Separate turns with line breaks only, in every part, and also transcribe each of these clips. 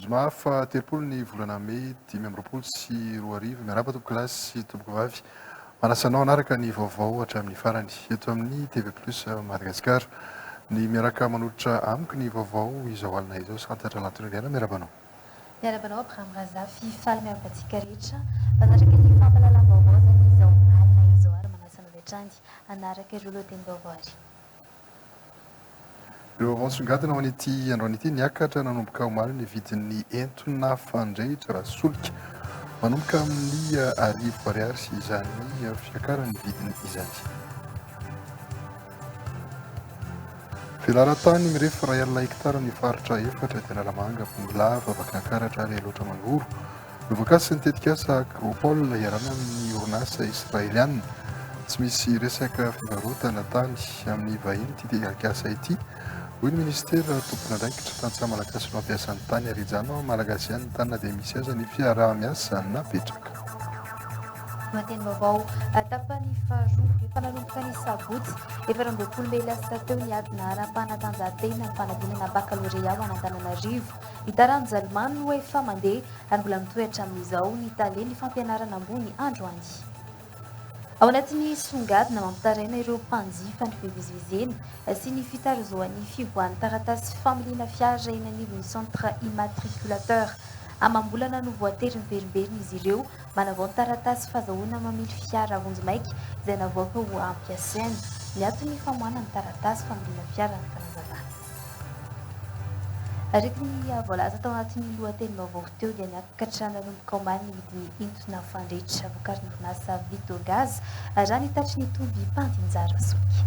Zoma faha 30 ny volana mey 2025. Miarahaba tompokolahy sy tompokovavy. Manasa anao hanaraka ny vaovao hatramin'ny farany eto amin'ny TV Plus Madagascar. Ny miaraka manolotra amiko ny vaovao izao alina izao Santatra Lantoniriana. Miarahaba anao.
Miarahaba anao Abraham Razafy, faly miarahaba antsika rehetra mpanaraka ny fampahalalam-baovao izany izao alina izao ary manasa anao avy hatrany hanaraka ireo lohatenim-baovao ary.
Ireo vaovao nisongadina ho an'ity androany ity, niakatra nanomboka omaly ny vidin'ny entona fandrehitra solika. Manomboka amin'ny arivo ariary izany fiakaran'ny vidiny izany. Velaran-tany mirefy 1000 hektara ny faritra efatra dia Analamanga, Bongolava, Vakinankaratra ary Alaotra Mangoro. Novoakasin'ny tetikasa Agropole iarahana amin'ny orinasa Israeliana. Tsy misy resaka fivarotana tany amin'ny vahiny ity tetikasa ity, hoy ny minisitera tompon'andraikitra. Tantsaha malagasy no hampiasa ny tany ary hijanona ho malagasy ihany ny tany na dia misy aza ny fiaraha-miasa napetraka.
Lohatenim-baovao tapany faharoa, efa nanomboka ny sabotsy 24 mey lasa teo ny adina ara-panatanjahantena ny fanadinana bakalorea ho an'Antananarivo. Ny taranja lomano no efa mandeha ary mbola mitohy hatramin'izao ny tale ny fampianarana ambony androany. Ao anatin'ny songadina mampitaraina ireo mpanjifa ny fivezivezena sy ny fitarizoan'ny fivoahan'ny taratasy familiana fiara eny anivon'ny centre immatriculateur. Amam-bolana no voatery miverimberina izy ireo manavao ny taratasy fazahoana mamily fiara vonjimaika izay navoaka ho ampiasaina. Miato ny famoahana ny taratasy familiana fiara ny fanazavana. Araka ny voalaza tao anatin'ny lohatenim-baovao teo dia niakatra nanomboka omaly ny vidin'ny entona fandrehitra vokarin'ny orinasa Vitogaz raha ny tatry ny toby mpandinjara solika.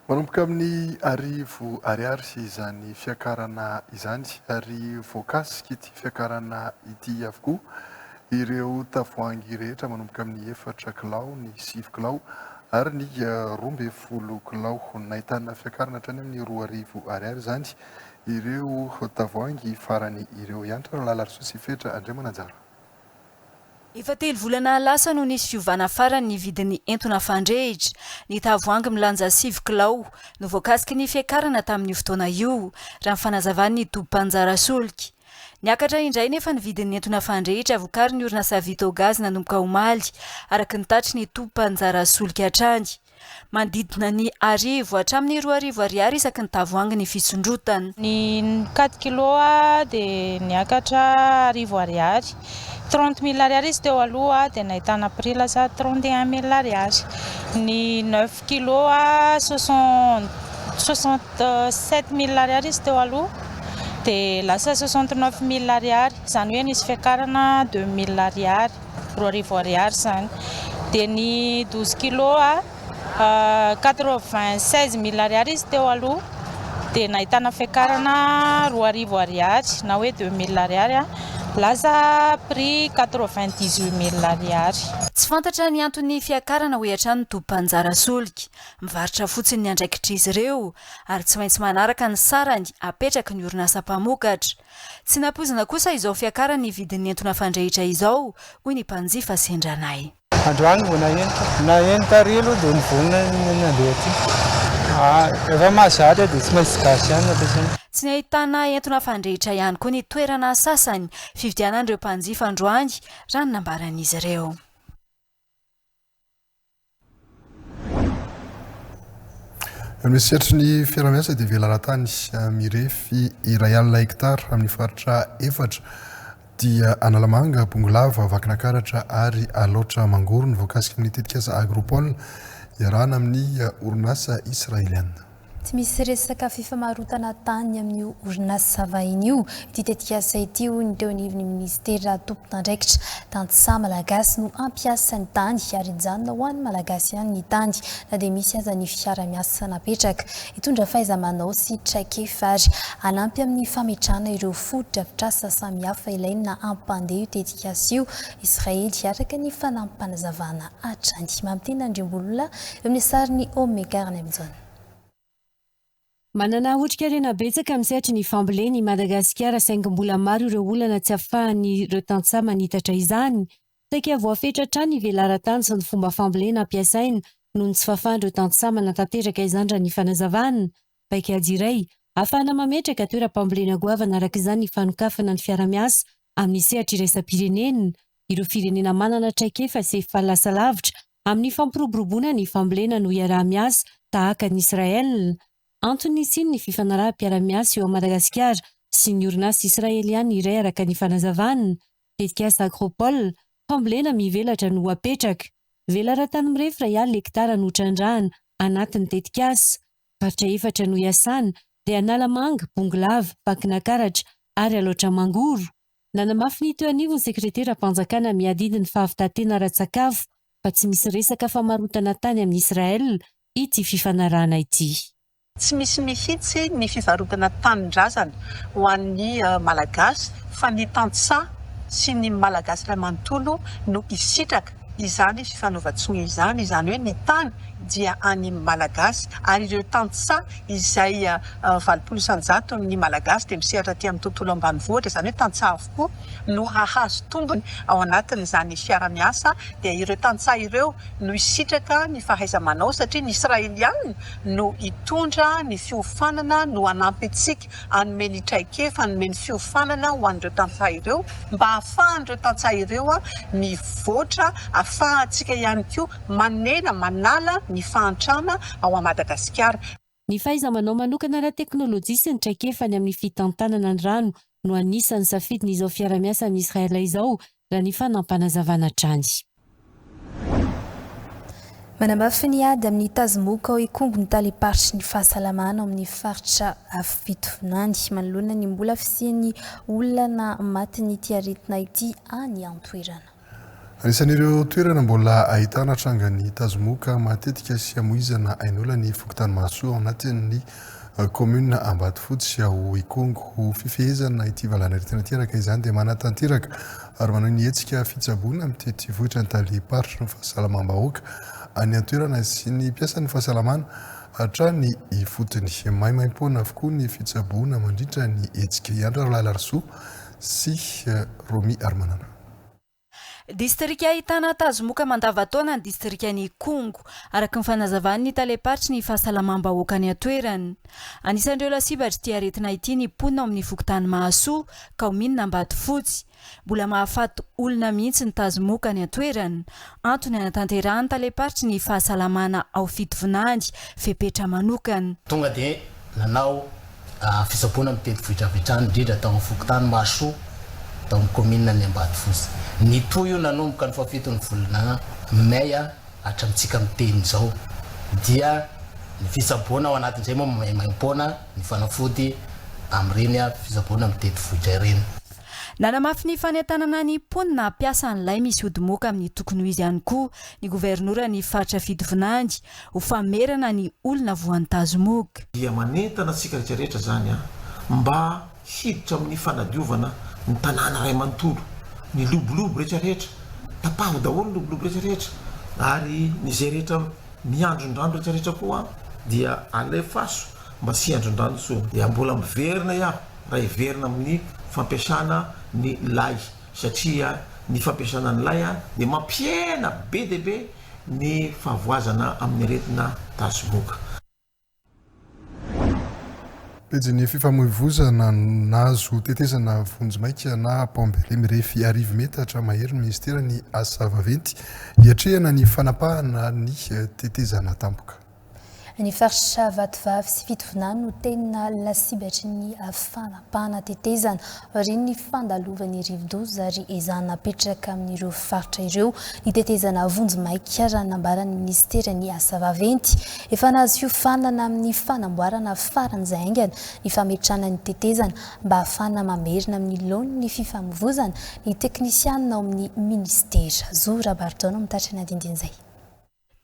Manomboka amin'ny arivo ariary izany fiakarana izany ary voakasik'ity fiakarana ity avokoa ireo tavoahangy rehetra manomboka amin'ny efatra kilao, ny sivy kilao ary ny 12 kilao. Nahitana fiakarana hatrany amin'ny 2000 ariary izany ireo tavoahangy farany ireo. Hiantra Ralalarisoa sy Fetra Andriamananjara.
Efa telo volana lasa no nisy fiovana farany ny vidin'ny entona fandrehitra. Ny tavoahangy milanja sivy kilao no voakasiky ny fiakarana tamin'io fotoana io, raha ny fanazavan'ny tobim-panjara solika. Niakatra indray nefa ny vidin'ny entona fandrehitra vokarin'ny orinasa Vitogaz nanomboka omaly, araka ny tatry ny tobim-panjara solika hatrany. Manodidina ny arivo hatramin'ny 2000 ariary isaky ny tavoahangy ny fisondrotana.
Ny quatre kilo dia niakatra arivo ariary. Trente mille ariary izy teo aloha dia nahitana prix lasa trente et un mille ariary. Ny neuf kilo soixante sept mille ariary izy teo aloha dia lasa soixante neuf mille ariary, izany hoe nisy fiakarana deux mille ariary, 2000 ariary izany. Dia ny douze kilo quatre vingt seize mille ariary izy teo aloha dia nahitana fiakarana 2000 ariary na hoe deux mille ariary, lasa prix quatre vingt dix huit mille ariary.
Tsy fantatra ny anton'ny fiakarana hoy hatrany ny tobim-panjara solika. Mivarotra fotsiny ny andraikitr'izy ireo ary tsy maintsy manaraka ny sarany apetraky ny orinasa mpamokatra. Tsy nampoizina kosa izao fiakaran'ny vidin'ny entona fandrehitra izao, hoy ny mpanjifa sendra anay.
Androany vao naheno, naheno tary aloha dia nivonona ny nandeha aty. Efa mahazatra dia tsy maintsy gasy ihany no ampiasaina.
Tsy nahitana entona fandrehitra ihany koa ny toerana sasany fividianan'ireo mpanjifa androany, raha ny nambaran'izy ireo.
Amin'ny sehatry ny fiaraha-miasa dia velaran-tany mirefy 1000 hektara amin'ny faritra efatra dia Analamanga, Bongolava, Vakinankaratra ary Alaotra Mangoro ny voakasiky ny tetikasa Agropole iarahana amin'ny orinasa israeliana.
Tsy misy resaka fifamarotana tany amin'io orinasa vahiny io ity tetikasa ity, hoy ny teo anivon'ny minisitera tompon'andraikitra. Tantsaha malagasy no hampiasa ny tany ary hijanona ho an'ny Malagasy ihany ny tany na dia misy aza ny fiara-miasa napetraka. Hitondra fahaiza-manao sy traikefa ary hanampy amin'ny fametrahana ireo fotodrafitrasa samihafa ilaina hampandeha io tetikasa io Israely, araka ny fanampim-panazavana hatrany. Mampiteny Andriambololona eo amin'ny sarin'i Omega Ranaimjaona.
Manana otrikarena betsaka amin'ny sehatry ny fambolena i Madagasikara saingy mbola maro ireo olana tsy ahafahan'ireo tantsaha manitatra izany. Saika voafetra hatrany ny velaran-tany sy ny fomba fambolena ampiasaina noho ny tsy fahafahan'ireo tantsaha manatanteraka izany raha ny fanazavana. Paikady iray ahafahana mametraka toeram-pambolena goavana araka izany ny fanokafana ny fiara-miasa amin'ny sehatra iraisam-pirenena. Ireo firenena manana traikefa sy efa lasa lavitra amin'ny fampiroboroboana ny fambolena no iaraha-miasa tahaka an'i Israel. Antony nisian'ny fifanaraham-piarahamiasa eo Madagasikara sy ny orinasa israeliana iray araka ny fanazavana. Tetikasa Agropole, fambolena mivelatra no apetraka. Velaran-tany mirefy iray alina hektara no trandrahana anatin'ny tetikasa. Faritra efatra no iasana, dia Analamanga, Bongolava, Vakinankaratra ary Alaotra Mangoro. Nanamafy ny teo anivon'ny sekreteram-panjakana miadidy ny fahavitan-tena ara-tsakafo fa tsy misy resaka famarotana tany amin'i Israel ity fifanarahana ity.
Tsy misy mihitsy ny fivarotana tanindrazana ho an'ny Malagasy fa ny tantsaha sy ny Malagasy iray manontolo no hisitraka izany fifanaovan-tsonia izany, izany hoe ny tany dia an'ny Malagasy ary ireo tantsaha izay 80% ny Malagasy dia misehatra aty amin'ny tontolo ambanivohitra, izany hoe tantsaha avokoa no hahazo tombony ao anatin'izany fiara-miasa, dia ireo tantsaha ireo no hisitraka ny fahaiza-manao satria ny Israeliana no hitondra ny fiofanana, no hanampy antsika hanome ny traikefa, hanome ny fiofanana ho an'ireo tantsaha ireo mba hahafahan'ireo tantsaha ireo mivoatra, hahafahantsika ihany koa manena, manala ny fahantrana ao Madagasikara.
Ny fahaiza-manao manokana ara-teknolojia sy ny traikefany amin'ny fitantanana ny rano no anisan'ny safidin'izao fiara-miasa amin'i Israel izao, raha ny fanampanazavana hatrany.
Manamafy ny ady amin'ny tazomoka ao Ikongo ny talem-paritry ny fahasalamana ao amin'ny faritra Fitovinany, manoloana ny mbola fisian'ny olona matin'ity aretina ity any an-toerana.
Anisan'ireo toerana mbola ahitana trangan'ny tazomoka matetika sy hamoizana ain'olona ny fokontany Mahasoa ao anatin'ny kaominina Ambatofotsy ao Ikongo. Ho fifehezana ity valanaretina ity araka izany dia manatanteraka ary manohy ny hetsika fitsaboana mitety vohitra ny talem-paritry ny fahasalamam-bahoaka any an-toerana sy ny mpiasan'ny fahasalamana hatrany ifotony. Maimaimpoana avokoa ny fitsaboana mandritra ny hetsika. I Andry Ralalarisoa sy Romy Arimanana.
Distrika ahitana tazomoka mandavantaona ny distrikan'i Ikongo, araka ny fanazavan'ny talem-paritry ny fahasalamam-bahoaka any an-toerana. Anisan'ireo lasibatr'ity aretina ity ny mponina ao amin'ny fokontany Mahasoa, kaominina Ambatofotsy. Mbola mahafaty olona mihitsy ny tazomoka any an-toerana, antony anatanterahan'ny talem-paritry ny fahasalamana ao Fitovinany fepetra manokana.
Tonga dia nanao Fitsaboana mitety vohitra avy hatrany, indrindra tao amin'ny fokontany Mahasoa, tao amin'ny kaominina ny Ambatofotsy. Nitohy io nanomboka ny fahafiton'ny volana mey hatramintsika miteny izao. Dia ny fitsaboana ao anatin'izay moa maimaimpoana ny fanafody amin'ireny fitsaboana mitety vohitra ireny.
Nanamafy ny fanentanana ny mponina hampiasa ny lay misy odimoka amin'ny tokony ho izy ihany koa ny governoran'ny faritra Fitovinany ho famerana ny olona voan'ny tazomoka.
Dia manentana antsika rehetra rehetra izany an, mba hiditra amin'ny fanadiovana ny tanàna iray manontolo, ny lobolobo rehetra rehetra, tapaho daholo ny lobolobo rehetra rehetra, ary ny izay rehetra miandron-drano rehetra rehetra koa dia alefaso mba tsy hiandron-drano intsony. Dia mbola miverina iaho raha hiverina amin'ny fampiasana ny lay satria ny fampiasana ny lay dia mampihena be dia be ny fahavoazana amin'ny aretina tazomoka.
Pejin'ny fifamoivozana nahazo tetezana vonjimaika na pont-bailey mirefy arivo metatra mahery ny minisiteran'ny Asa vaventy hiatrehana ny fanapahana ny tetezana tampoka.
Ny faritra Vatovavy sy Fitovinany no tena lasibatry ny fanapahana tetezana aorian'ny fandalovan'ny rivodoza ary ezahana apetraka amin'ireo faritra ireo ny tetezana vonjimaika raha ny nambaran'ny minisiteran'ny asa vaventy. Efa nahazo fiofanana amin'ny fanamboarana faran'izay haingana ny fametrahana ny tetezana mba hahafahana mamerina amin'ny laoniny ny fifamoivozana ny teknisianina ao amin'ny minisitera. Zo Rabarijaona mitatitra ny andinindin'izay.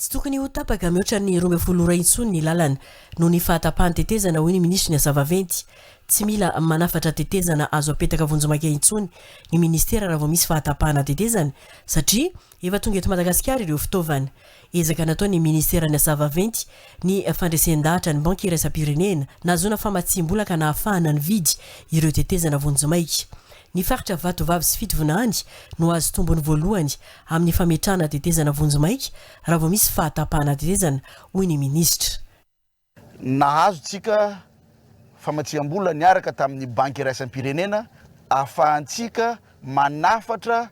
Tsy tokony ho tapaka mihoatra ny 12 ora intsony ny lalana noho ny fahatapahan'ny tetezana, hoy ny minisitry ny Asa vaventy. Tsy mila manafatra tetezana azo apetaka vonjimaika intsony ny minisitera raha vao misy fahatapahana tetezana satria efa tonga eto Madagasikara ireo fitaovana. Ezaka nataon'ny minisiteran'ny Asa vaventy ny fandresen-dahatra ny Banky iraisam-pirenena nahazoana famatsiam-bola ka nahafahana nividy ireo tetezana vonjimaika. Ny faritra Vatovavy sy Fitovinany no azo tombony voalohany amin'ny fametrahana tetezana vonjimaika raha vao misy fahatapahana tetezana, hoy ny minisitra.
Nahazo tsika famatsiam-bola niaraka tamin'ny Banky iraisam-pirenena ahafahantsika manafatra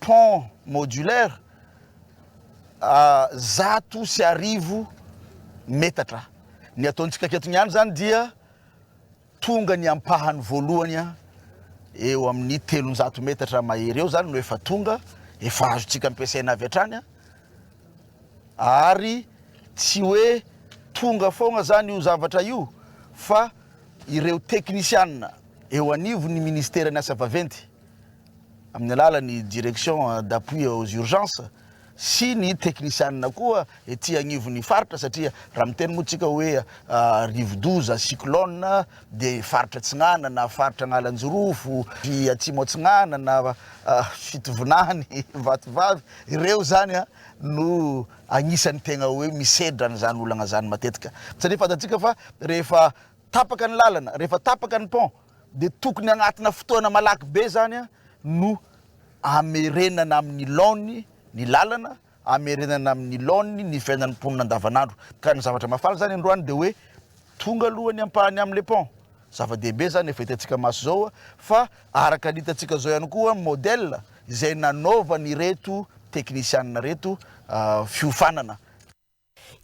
pont modulaire 1100 metatra. Ny ataontsika aketo ihany izany dia Tonga ny ampahany voalohany eo amin'ny 300 metatra mahery eo izany no efa tonga, efa azontsika ampiasaina avy hatrany ary tsy hoe tonga foagna izany io zavatra io fa ireo teknisianina eo anivon'ny ministeran'ny asa vaventy amin'ny alalan'ny direction d'appui aux urgences sy ny teknisianina koa ety agnivon'ny faritra satria raha miteny moa tsika hoe rivodoza, cyclone, dia faritra atsinanana, faritra Analanjirofo, atsimo atsinanana, Fitovinany, Vatovavy, ireo zany no agnisan'ny tegna hoe misedra an'izany olagna zany matetika satria fantatsika fa rehefa tapaka ny lalana, rehefa tapaka ny pont dia tokony agnatina fotoana malaky be zany no amerenana amin'ny laoniny ny lalana, amerenana amin'ny laoniny ny fiainan'ny mponina andavanandro. Ka ny zavatra mahafaly zany androany dia hoe tonga aloha ny ampahany amin'ny le pont. Zava-dehibe zany efa hitantsika maso zao fa araka ny hitantsika zao ihany koa modèle izay nanaovan'ireto teknisianina ireto fiofanana.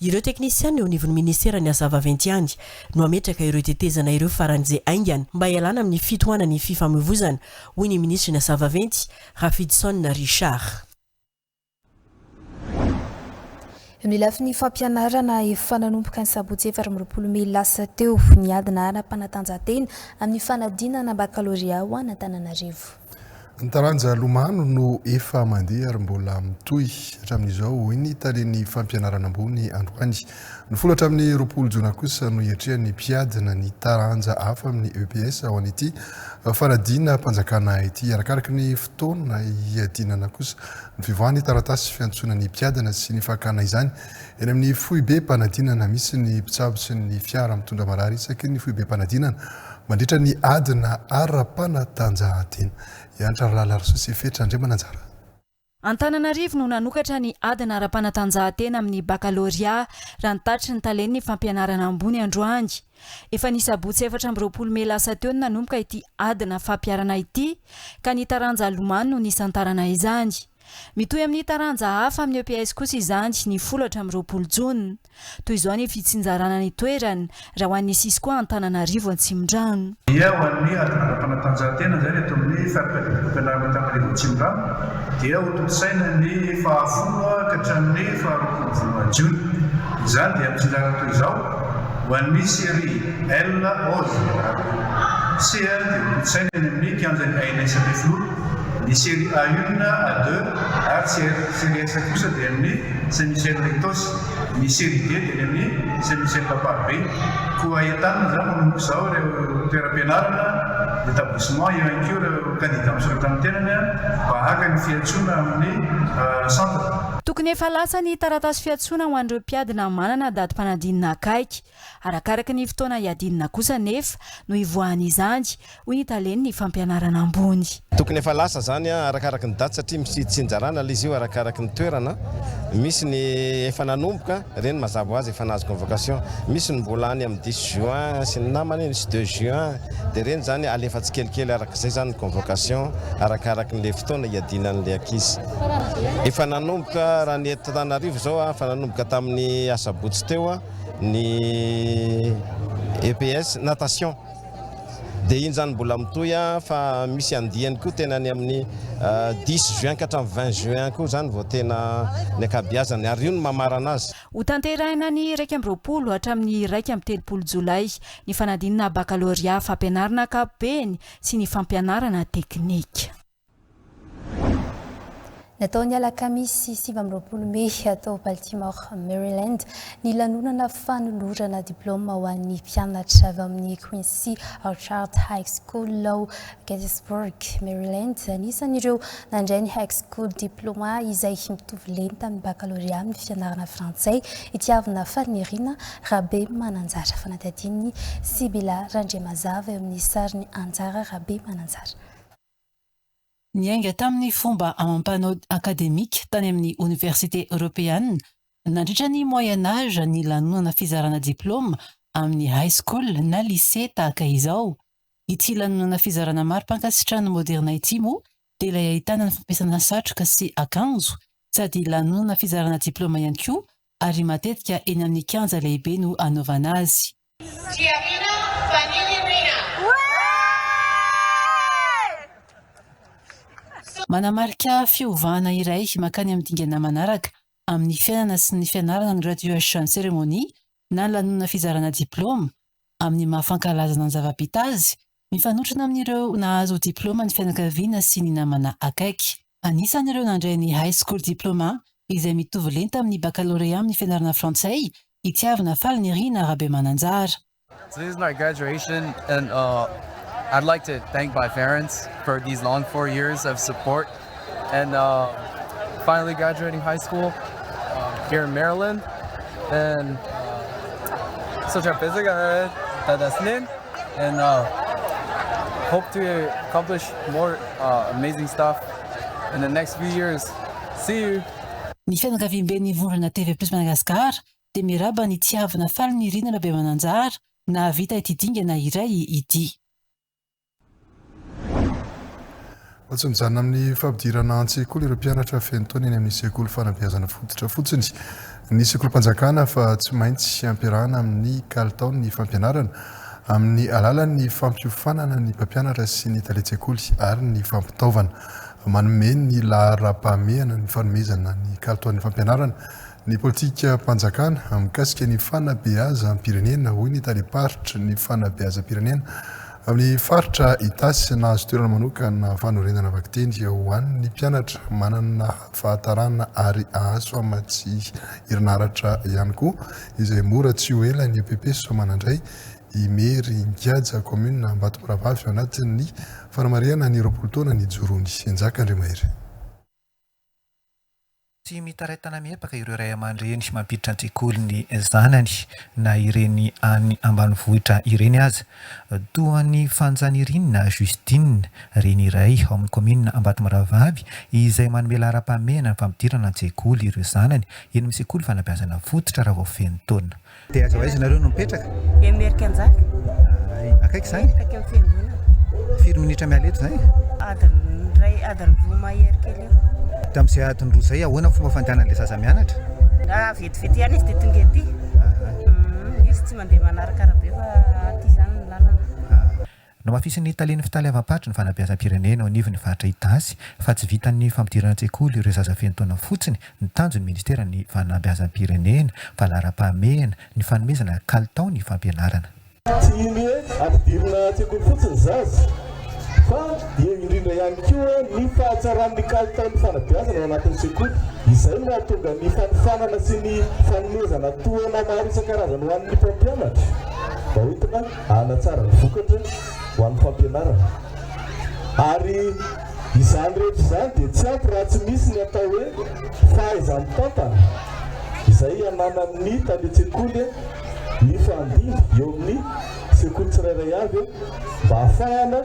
Ireo teknisiana eo anivon'ny minisiteran'ny Asa vaventy ihany no hametraka ireo tetezana ireo faran'izay haingana mba hialana amin'ny fitohanan'ny fifamoivozana, hoy ny minisitry ny Asa vaventy, Rafidison Richard.
Eo amin'ny lafiny fampianarana, efa nanomboka ny sabotsy 24 mey lasa teo ny adina ara-panatanjahantena amin'ny fanadinana bakalorea ho an'Antananarivo.
Ny taranja lomano no efa mandeha ary mbola mitohy hatramin'izao, hoy ny talen'ny fampianarana ambony androany. Ny 10 hatramin'ny 20 jona kosa no hiatrehan'ny mpiadina ny taranja hafa amin'ny EPS ao an'ity fanadinam-panjakana ity. Arakaraka ny fotoana hiadinana kosa ny fivoahan'ny taratasy fiantsoana ny mpiadina sy ny fakana izany eny amin'ny foibem-panadinana. Misy ny mpitsabo sy ny fiara mitondra marary isaky ny foibem-panadinana Mandritra ny adina ara-panatanjahantena. Hiantra Ralalarisoa sy Fetra Andriamananjara.
Antananarivo no nanokatra ny adina ara-panatanjahantena amin'ny bakalorea, raha ny tatitry ny talen'ny fampianarana ambony androany. Efa ny sabotsy 24 mey lasa teo no nanomboka ity adina fampiharana ity, ka ny taranja lomano no nisantarana izany. Mitohy amin'ny taranja hafa amin'ny EPS kosa izany ny 10 hatramin'ny 20 jona. Toy izao ny fitsinjarana ny toerana raha ho an'ny Cisco Antananarivo Atsimondrano.
Dia ho an'ny adina ara-panatanjahantena izay ny eto amin'ny fari-piadidiam-pampianarana Antananarivo Atsimondrano dia hotontosaina ny faha-folo ka hatramin'ny faha-20 volana jiona. Izany dia mitsinjara toy izao, ho an'ny série L, Oz ary C dia hotontosaina eny amin'ny kianjan'ny ANS Ampefiloha. Ny série A une, A deux ary série S kosa dia amin'ny Saint Michel Itaosy. Ny série D dia any amin'ny Saint Michel Amparibe. Koa entanina izany manomboka izao ireo toeram-pianarana, établissement, eo ihany koa ireo kandida misoratra amin'ny tenany mba haka ny fiantsoana amin'ny centre.
Tokony efa lasa ny taratasy fiantsoana ho an'ireo mpiadina manana datim-panadinana akaiky. Arakaraka ny fotoana hiadinana kosa anefa no hivoahan'izany, hoy ny talen'ny fampianarana ambony.
Tokony efa lasa izany arakaraky ny daty satria misy tsinjarana ilay izy io arakaraky ny toerana. Misy ny efa nanomboka, ireny mazava ho azy efa nahazo convocation. Misy ny mbola any amin'ny dix juin sy ny namany, misy deux juin, dia ireny izany alefa tsikelikely arak'izay izany ny convocation arakarakin'ilay fotoana hiadiana an'ilay ankizy. Efa nanomboka raha ny eto Antananarivo izao, efa nanomboka tamin'ny asabotsy teo. ny EPS natation. Dia iny izany mbola mitohy fa misy andiany koa tena any amin'ny dix juin ka hatramin'ny vingt juin koa izany vao tena ny ankabeazany ary io no mamarana azy.
Hotanterahina ny 21 hatramin'ny 31 jolay ny fanadinana bakalorea fampianarana ankapobeny sy ny fampianarana teknika.
Natao ny alakamisy 29 mey tao Baltimore, Maryland, ny lanonana fanolorana diplaoma ho an'ny mpianatra avy amin'ny Quincy Orchard High School ao Gaithersburg, Maryland. Anisan'ireo nandray ny High School Diploma izay mitovy lenta amin'ny bakalorea amin'ny fianarana frantsay i Tiavina Farinirina Rabemananjara. Fanadihadian'i Sibila Randriamazava eo amin'ny sarin'i Anjara Rabemananjara.
Niainga tamin'ny fomba amam-panao akademika tany amin'ny oniversite eoropeana nandritra ny Moyen Age ny lanonana fizarana diplaoma amin'ny high school na lycée tahaka izao. Ity lanonana fizarana mari-pankasitrahana moderina ity moa dia ilay ahitana ny fampiasana satroka sy akanjo sady lanonana fizarana diplaoma ihany koa ary matetika eny amin'ny kianja lehibe no anaovana azy.
Tiarina Faniriana.
Manamarika fiovana iray mankany amin'ny dingana manaraka amin'ny fiainana sy ny fianarana ny graduation ceremony na ny lanonana fizarana diplaoma, amin'ny maha fankalazana ny zava-bita azy, mifanotrona amin'ireo nahazo diplaoma ny fianakaviana sy ny namana akaiky. Anisan'ireo nandray ny High School Diploma izay mitovy lenta amin'ny bakalorea amin'ny fianarana frantsay i Tiavina Falinirina Rabemananjara.
So this is my graduation and I'd like to thank my parents for these long 4 years of support and finally graduating high school here in Maryland and such a busy guy that that's name and hope to accomplish more amazing stuff in the next few years. See you!
Ny fianakaviamben'ny Vondrona TV Plus Madagascar dia miarahaba an'i Tiavina Falinirina Rabemananjara nahavita ity dingana iray ity.
Fa tsy mijanona amin'ny fampidirana an-tsekoly ireo mpianatra feno taona eny amin'ny sekoly fanabeazana fototra fotsiny ny sekolim-panjakana fa tsy maintsy ampiarahana amin'ny kalitaon'ny fampianarana amin'ny alalan'ny fampiofanana ny mpampianatra sy ny talen-tsekoly ary ny fampitaovana. Manome ny laharam-pahamehana ny fanomezana ny kalitaon'ny fampianarana ny politikam-panjakana mikasika ny fanabeazam-pirenena, hoy ny talem-paritry ny fanabeazam-pirenena amin'ny faritra Itasy. Nahazo toerana manokana fanorenana vakiteny ho an'ny mpianatra manana fahatarana ary ahazo famatsy herinaratra ihany koa izay mora tsy ho ela ny EPP Soamanandray Imeringiaja, kaominina Ambatomirahavavy ao anatin'ny fanamarihana ny 20 taona nijoroany. Njaka Andriamahery.
Tsy mitaraitana miepaka ireo ray aman-dreny mampiditra an-tsekoly ny zanany na ireny any ambanivohitra ireny aza. Toa an'i Fanjanirina Justine, reny iray ao amin'ny kaominina Ambatomirahavavy izay manome laharam-pahamehana ny fampidirana an-tsekoly ireo zanany eny amin'ny sekoly fanabeazana fototra raha vao feno taona. Dia aiza ho aiza nareo no mipetraka?
Eny Merikanjaka.
Ay, akaiky izany?
Akaiky amin'ny fiangonana.
Firy minitra miala eto izany?
Adiny iray, adiny roa mahery kely eo.
Dia amin'izay adiny roa izay, ahoana ny fomba fandehanan'ilay zaza mianatra?
Ah, vetivety ihany izy dia tonga ety. Izy tsy mandeha manaraka arabe fa aty izany ny lalana.
Nohamafisin'ny talen'ny fitaleavam-paritry ny fanabeazam-pirenena eo anivon'ny faritra Itasy fa tsy vitan'ny fampidirana an-tsekoly ireo zaza feno taona fotsiny ny tanjon'ny ministeran'ny fanabeazam-pirenena fa laharam-pahamehana ny fanomezana kalitao ny fampianarana.
Tsy ny hoe ampidirina an-tsekoly fotsiny ny zaza fa eo indrindra ihany koa ny fahatsaran'ny kalitaon'ny fanabeazana ao anatin'ny sekoly. Izay no mahatonga ny fanofanana sy ny fanomezana tohana maro isan-karazany ho an'ny mpampianatra mba hoentina hanatsara ny vokatra ho an'ny fampianarana. Ary izany rehetra izany dia tsy ampy raha tsy misy ny atao hoe fahaiza-mitantana izay ananan'ny talen-tsekoly mifandimby eo amin'ny sekoly tsirairay avy mba hahafahana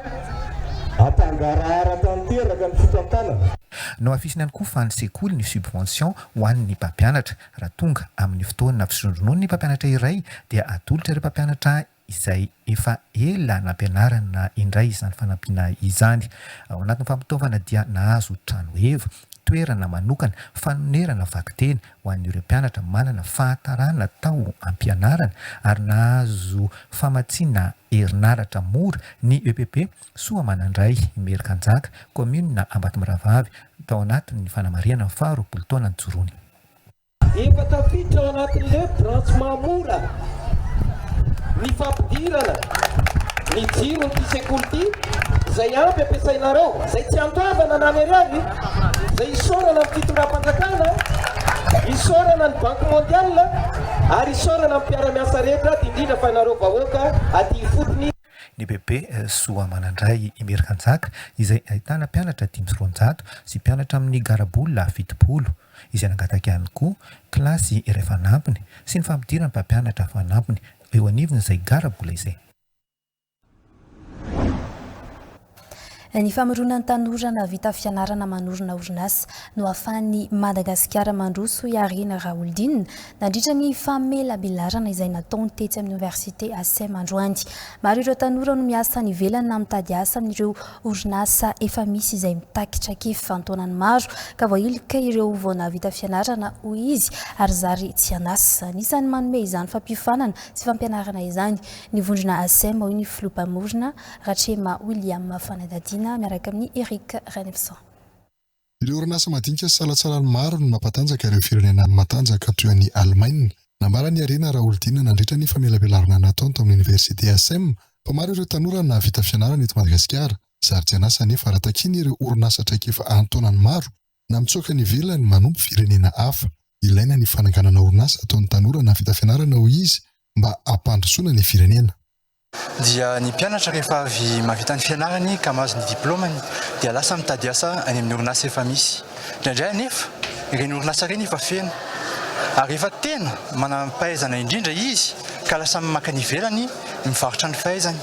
hampangarahara tanteraka ny fitantanana.
Nohafisiny ihany koa fa ny sekoly ny subvention ho an'ny mpampianatra. Raha tonga amin'ny fotoana fisondronono ny mpampianatra iray dia atolotra ireo mpampianatra izay efa ela nampianarana indray izany fanampiana izany. Ao anatin'ny fampitaovana dia nahazo trano heva. toerana manokana fanonerana vakiteny ho an'ireo mpianatra manana fahatarana tao am-pianarana ary nahazo famatsiana herinaratra mora ny EPP Soamanandray Imerikanjaka, kaominina Ambatomirahavavy, tao anatin'ny fanamarihana ny faha 20 taona nijoroany.
Efa tafiditra ao anatin'le branchement mora ny fampidirana ny jiron'ity sekoly ity izay ampy ampiasainareo, izay tsy andoavana na ny ariary, izay isaorana ny fitondram-panjakana, isaorana ny Banque mondiale ary isaorana ny mpiara-miasa rehetra indrindra fa ianareo vahoaka aty ifotony.
Ny Bebe Soamanandray Imerikanjaka izay ahitana mpianatra 205 sy mpianatra amin'ny garabola 70 izay nangataka ihany koa kilasy iray fanampiny sy ny fampidirana mpampianatra fanampiny eo anivon'izay garabola izay.
Ny famoronan'ny tanora nahavita fianarana manorina orinasa no ahafahan'i Madagasikara mandroso hoy Harena Raholdina nandritra ny famelabelarana izay nataony tetsy amin'ny Oniversite Aceem androany. Maro ireo tanora no miasa any ivelany na mitady asa amin'ireo orinasa efa misy izay mitaky traikefa an-taonany maro ka voahilika ireo vao nahavita fianarana hoy izy ary zary tsy an'asa. Anisan'ny manome izany fampiofanana sy fampianarana izany ny vondrona Aceem hoy ny filoha mpamorona Ratrema William fanadihadiana miaraka amin'i Eric Ranevson.
Ireo orinasa madinika sy salantsalany maro no mampatanjaka ireo firenena matanjaka toy an'i Alemaina. Nambaran'i Harena Raholdina nandritra ny famelabelarana nataony tao amin'ny Oniversite Aceem fa maro ireo tanora nahavita fianarana eto Madagasikara. Zary tsy an'asa anefa raha takian'ireo orinasa traikefa an-taonany maro na mitsoaka any ivelany manompo firenena hafa. Ilaina ny fananganana orinasa ataon'ny tanora nahavita fianarana hoy izy mba hampandrosoana ny firenena.
Dia ny mpianatra rehefa avy mahavita ny fianarany ka mahazo ny diplaomany dia lasa mitady asa any amin'ny orinasa efa misy. Indraindray anefa ireny orinasa ireny efa feno ary efa tena manam-pahaizana indrindra izy ka lasa maka any ivelany mivarotra ny fahaizany.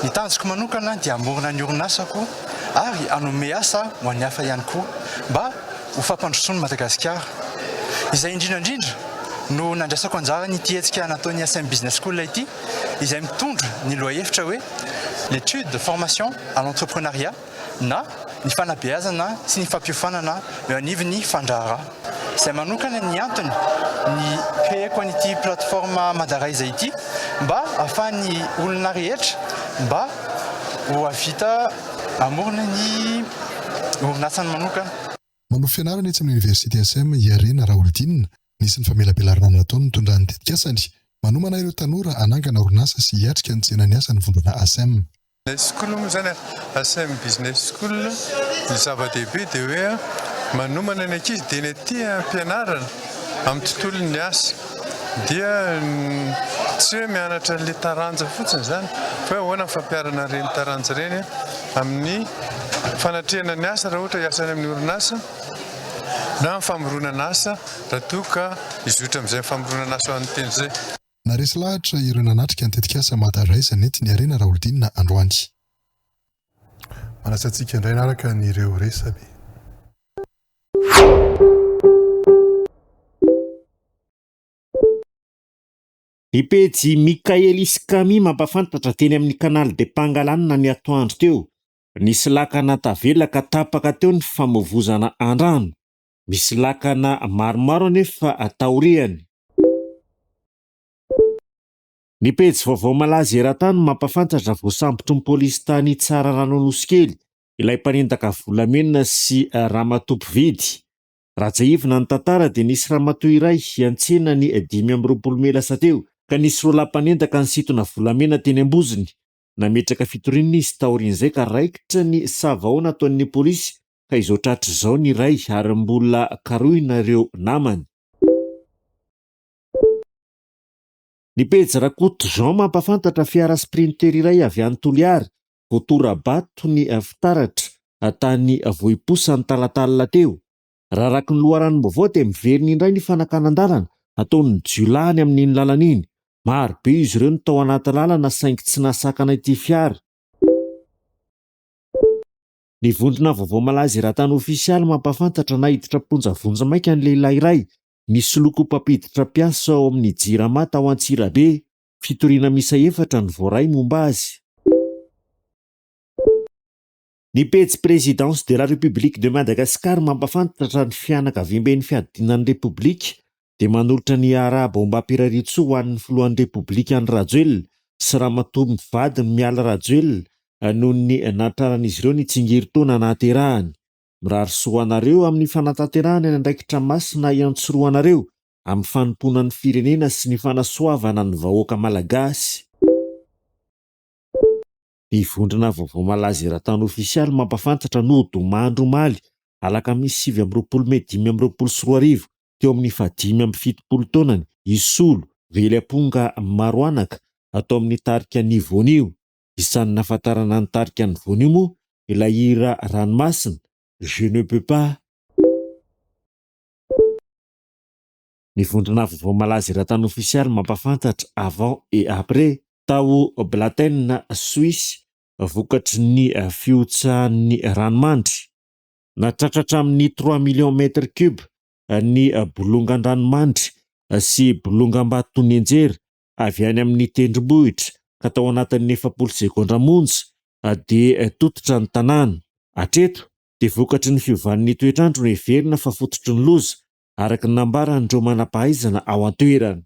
Ny tanjoko manokana dia hamorona ny orinasako ary hanome asa ho an'ny hafa ihany koa mba ho fampandrosoan'i Madagasikara. Izay indrindra indrindra no nandraisako anjara an'ity hetsika nataon'ny SM Business School ity izay mitondra ny lohahevitra hoe L'étude formation à l'entrepreneuriat na ny fanabeazana sy ny fampiofanana eo anivon'ny fandraharaha. Izay manokana ny antony ny créer-ko an'ity plateforme Madarize ity mba ahafahan'ny olona rehetra mba ho hahavita hamorona ny orinasany manokana.
Manohy fianarana etsy amin'ny Oniversite SM i Harena Raholdina. Nisy ny famelabelarana nataony nitondrany ny tetikasany. Manomana ireo tanora hanangana orinasa sy hiatrika ny tsenan'ny asa ny vondrona ASEM.
Business School moa izany, ASEM Business School, ny zava-dehibe dia hoe manomana ny ankizy dieny aty am-pianarana amin'ny tontolon'ny asa. Dia tsy hoe mianatra an'ilay taranja fotsiny izany fa hoe ahoana ny fampiharana an'ireny taranja ireny amin'ny fanatrehana ny asa raha ohatra hiasa any amin'ny orinasa na amin'ny famoronana asa raha toa ka hizotra amin'izay famoronana asa ho an'ny tena izay.
Naharesy lahatra ireo nanatrika ny tetikasa Mada Rise nentin'i Harena Raholdina androany. Manasa antsika indray hanaraka an'ireo resabe.
Ny pejy Mikaelis Kami mampafantatra teny amin'ny Canal de Pangalane ny atoandro teo. Nisy lakana tavela ka tapaka teo ny famovozana an-drano. Misy lakana maromaro anefa taoriany. Ny pejy vaovao malaza eran-tany mampafantatra voasambotry ny polisy tany Tsararano Anosikely ilay mpanendaka volamena sy ramatoa mpividy. Raha tsiahivina ny tantara dia nisy ramatoa iray hiantsena ny 25 mey lasa teo ka nisy roalahy mpanendaka nisintona volamena teny am-bozony. Nametraka fitoriana izy taorian'izay ka raikitra ny savahao nataon'ny polisy ka izao tratra izao ny iray ary mbola karohina ireo namany. Ny pejy Rakoto Jean mampafantatra fiara sprinter iray avy any Toliara voatora-bato ny fitaratra tany Vohiposa ny talatalina teo. Raha araka ny loharanom-baovao dia miverina indray ny fanakanan-dalana ataon'ny jiolahy any amin'iny lalana iny. Maro be izy ireo no tao anaty lalana saingy tsy nahasakana ity fiara. Ny vondrona vaovao malaza eran-tany ofisialy mampafantatra naiditra am-ponja vonjimaika ny lehilahy iray Nisoloky ho mpampiditra mpiasa ao amin'ny Jirama tao Antsirabe. Fitoriana miisa efatra no voaray momba azy. Ny pejy Présidence de la République de Madagascar mampafantatra ny fianakaviamben'ny fiadiana ny Repoblika dia manolotra ny arahaba ombam-pirariantsoa ho an'ny filohan'ny Repoblika Andry Rajoelina sy ramatoa mivadiny Mialy Rajoelina noho ny nahatraran'izy ireo ny tsingerin-taona nahaterahany. Mirary soa ho anareo amin'ny fanatanterahana ny andraikitra masina iantsorohanareo amin'ny fanompoana ny firenena sy ny fanasoavana ny vahoaka Malagasy. Ny vondrona vaovao malaza eran-tany ofisialy mampafantatra nodimandry omaly alakamisy 29 mey 2025 teo amin'ny fahadimy amby 70 taonany i Solo Veliamponga Maroanaka atao amin'ny tarika Ny Voanio. Isan'ny nahafantarana ny tarika Ny Voanio moa ilay hira Ranomasina, Je ne peux pas. Ny vondrona vaovao malaza eran-tany ofisialy mampafantatra avant et après tao Blatten, Suisse, vokatry ny fihotsahan'ny ranomandry. Nahatratra hatramin'ny trois millions mètres cubes ny bolongan-dranomandry sy bolongam-bato nianjera avy any amin'ny tendrombohitra ka tao anatin'ny 40 segondra monja dia tototra ny tanàna. Hatreto dia vokatry ny fiovan'ny toetr'andro no heverina fa fototry ny loza, araka ny nambaran'ireo manam-pahaizana ao an-toerana.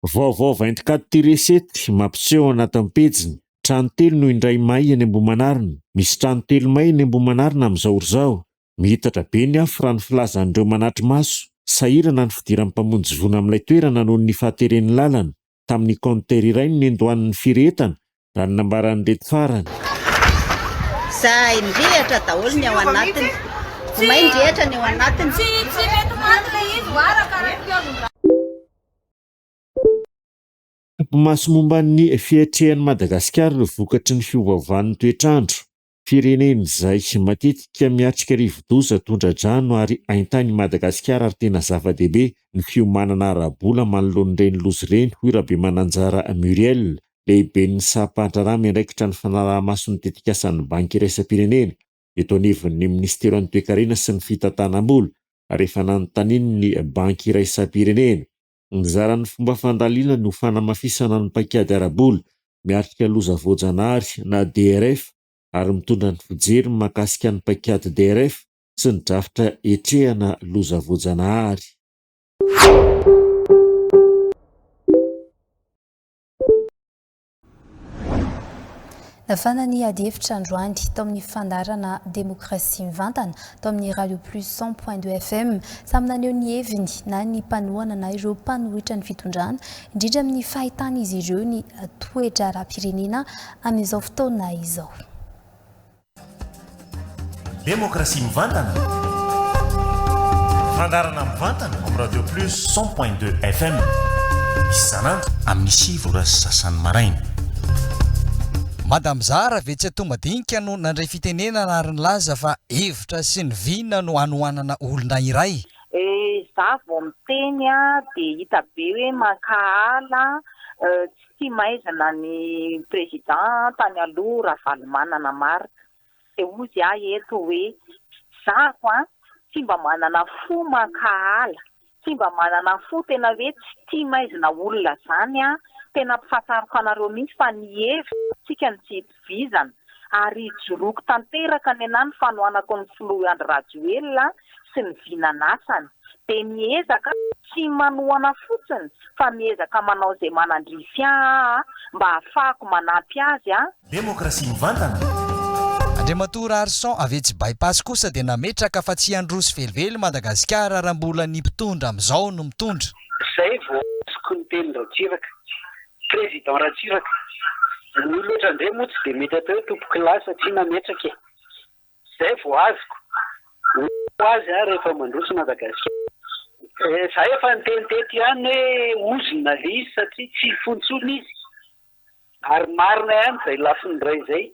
Vaovao vingt-quatre tiret sept mampiseho anatin'ny pejiny, trano telo no indray may eny Ambohimanarina. Misy trano telo may eny Ambohimanarina amin'izao ora izao. Mihitatra be ny afo raha ny filazan'ireo manatri-maso. Sahirana ny fidiran'ny mpamonjy voina amin'ilay toerana noho ny fahateren'ny lalana. Tamin'ny kaontera iray no nendohan'ny firehetana, raha ny nambaran'ireto farany.
Zay ndrehatra daholo ny ao anatiny. Vomay ndrehatra ny ao anatiny.
Tsy tsy mety maty le izy ho arakaraka.
Topimaso momba ny fiatrehan'i Madagasikara ireo vokatry ny fiovaovan'ny toetr'andro. Firenena izay matetika miatrika rivodoza, tondra-drano ary haintany i Madagasikara ary tena zava-dehibe ny fiomanana ara-bola manoloana ireny loza ireny, hoy Rabemananjara Muriel, lehiben'ny sampandraharaha miandraikitra ny fanaraha-maso ny tetikasan'ny Banky iraisam-pirenena eto anivon'ny minisiteran'ny Toekarena sy ny fitantanam-bola, rehefa nanontanian'ny Banky iraisam-pirenena. Nizara ny fomba fandalinany ho fanamafisana ny paikady ara-bola miatrika loza voajanahary na DRF ary mitondra ny fijeriny mahakasika ny paikady DRF sy ny drafitra hetrehana loza voajanahary.
Nafana ny adihevitra androany tao amin'ny fandaharana Demokrasia Mivantana tao amin'ny Radio Plus cent point deux FM. Samy naneho ny heviny na ny mpanohana na ireo mpanohitra ny fitondrana, indrindra amin'ny fahitan'izy ireo ny toe-draharaham-pirenena amin'izao fotoana izao.
Demokrasia mivantana, fandaharana mivantana amin'ny Radio Plus cent point deux FM, isan'andro amin'ny sivy ora sy sasany maraina.
Madame Zara ve tsy atoa madinika no nandray fitenenana ary nilaza fa hevitra sy ny vina no hanohanana olona iray?
Za vao miteny dia hita be hoe mankahala, tsy tia maizina ny président tany aloha Ravalomanana Marc. Dia hozy aho eto hoe zako an, tsy mba manana fo mankahala, tsy mba manana fo tena hoe tsy tia maizina olona zany an, tena ampifantariko anareo mihitsy fa ny hevitsika no tsy itovizana, ary ijoroako tanteraka ny anah ny fanohanako ny filoha Andry Rajoelina sy ny vinan'asany. Dia miezaka tsy manohana fotsiny fa miezaka manao izay manandrify ahy aho mba hahafahako manampy azy an.
Demokrasia mivantana.
Andriamatoa Raharison avy etsy By Pass kosa dia nametraka fa tsy handroso velively Madagasikara raha mbola ny mpitondra amin'izao no mitondra.
Zay vao azoko ny tenin'i Ratsiraka. Président Ratsiraka. Ny olona ohatran'ireny moa tsy dia mety atao hoe tompokolahy satria nametraka e. Zay vao azoko. Ho azy aho rehefa mandroso Madagasikara. Za efa niteny teto ihany hoe ozona le izy satria tsy fo intsony izy. Ary marina ihany izay lafiny iray izay.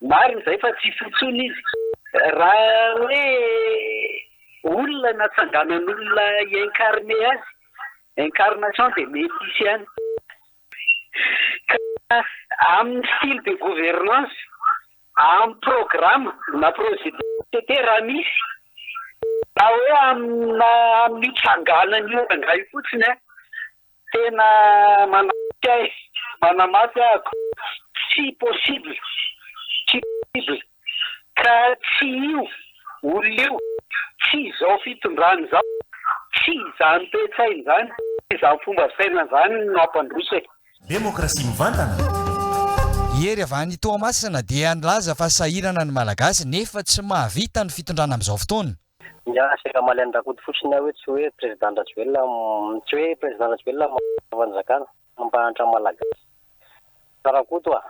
Marina izay fa tsy fo intsony izy. Raha hoe olona natsanganan'olona hi-incarner azy, incarnation dia mety hisy ihany. Ka amin'ny style de gouvernance, amin'ny programme na projet de société raha misy, na hoe amina amin'io tsanganan'io rangahy io fotsiny an, tena manamafy ahy, manamafy ahako. Tsy possible, tsy possible. Ka tsy io olona io, tsy izao fitondrana izao, tsy izany toe-tsaina izany, tsy izany fomba fisainana izany no hampandroso e.
Demokrasia mivantana.
Hery avy any Toamasina dia nilaza fa sahirana ny Malagasy nefa tsy mahavita ny fitondrana amin'izao fotoana.
Miala saika hamaly an'i Rakoto fotsiny aho hoe tsy hoe Président Rajoelina tsy hoe Président Rajoelina mahantra fanjakana, mampahantra Malagasy. Fa Rakoto a!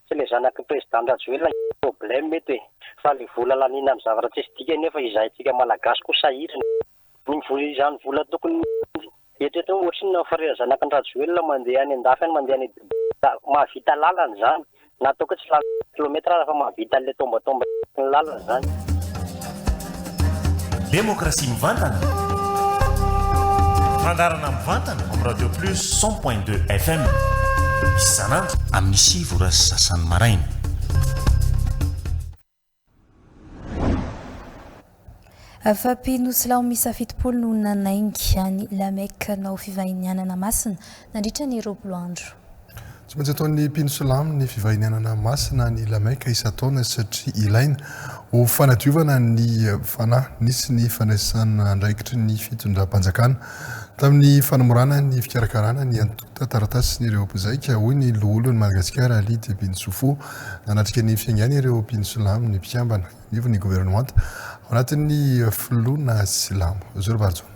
Tsy le zanak'i Président Rajoelina ny problème eto e! Fa le vola laniana amin'ny zavatra tsisy dikany nefa izahay tsika Malagasy koa sahirana e! Ny vola izany vola tokony eritreretina hoe ohatrinona ny frais zanaky ny Rajoelina mandeha any andafy any mandeha any Dubaï mahavita lalana izany na ataoko hoe tsy lalana kilomètre aza fa mahavita an'ilay tombatomba ny lalana izany.
Demokrasia mivantana. Fandaharana mivantana amin'ny Radio Plus 100.2 FM. Isan'andro amin'ny 9 ora sy sasany maraina.
Fa mpino silamo miisa 70 no nanainga an'i La Mecque hanao fivahinianana masina nandritra ny 20 andro.
Tsy maintsy ataon'ny mpino silamo ny fivahinianana masina any La Mecque isan-taona satria ilaina ho fanadiovana ny fanahy. Nisy ny fandraisana andraikitry ny fitondram-panjakana tamin'ny fanamorana ny fikarakarana ny antontan-taratasin'ireo mpizaika, hoy ny loholon'i Madagasikara Ali Debinsoufou. Nanatrika ny fiaingàny ireo mpino silamo ny mpikambana eo anivon'ny governemanta ao anatin'ny filoana silamo. Zoro Barijaona.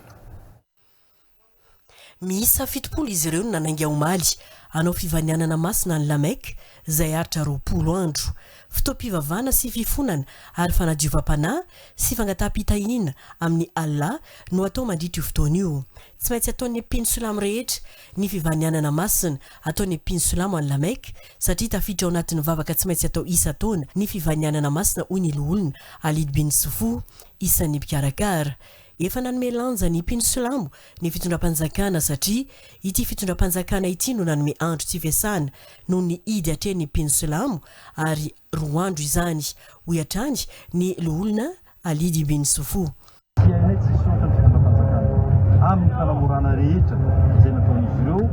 Miisa 70 izy ireo no nanainga omaly hanao fivanianana masina any La Mecque izay haharitra 20 andro. Fotoam-pivavahana sy fifonana ary fanadiovam-panahy sy fangataham-pitahiana amin'i Allah no atao mandritra io fotoana io. Tsy maintsy ataon'ny mpino silamo rehetra ny fivanianana masina ataon'ny mpino silamo any La Mecque satria tafiditra ao anatin'ny vavaka tsy maintsy atao isan-taona ny fivanianana masina hoy ny loholona Alid bin Soufou, isan'ny mpikarakara. Efa nanome lanja ny mpino silamo ny fitondram-panjakana satria ity fitondram-panjakana ity no nanome andro tsy fiasana noho ny hidy atrehin'ny mpino silamo ary roa andro izany, hoy hatrany ny loholona Ali Dibin Soufou.
Tsy hainay tsy hisaotra ny fitondram-panjakana amin'ny fanamorana rehetra izay nataon'izy ireo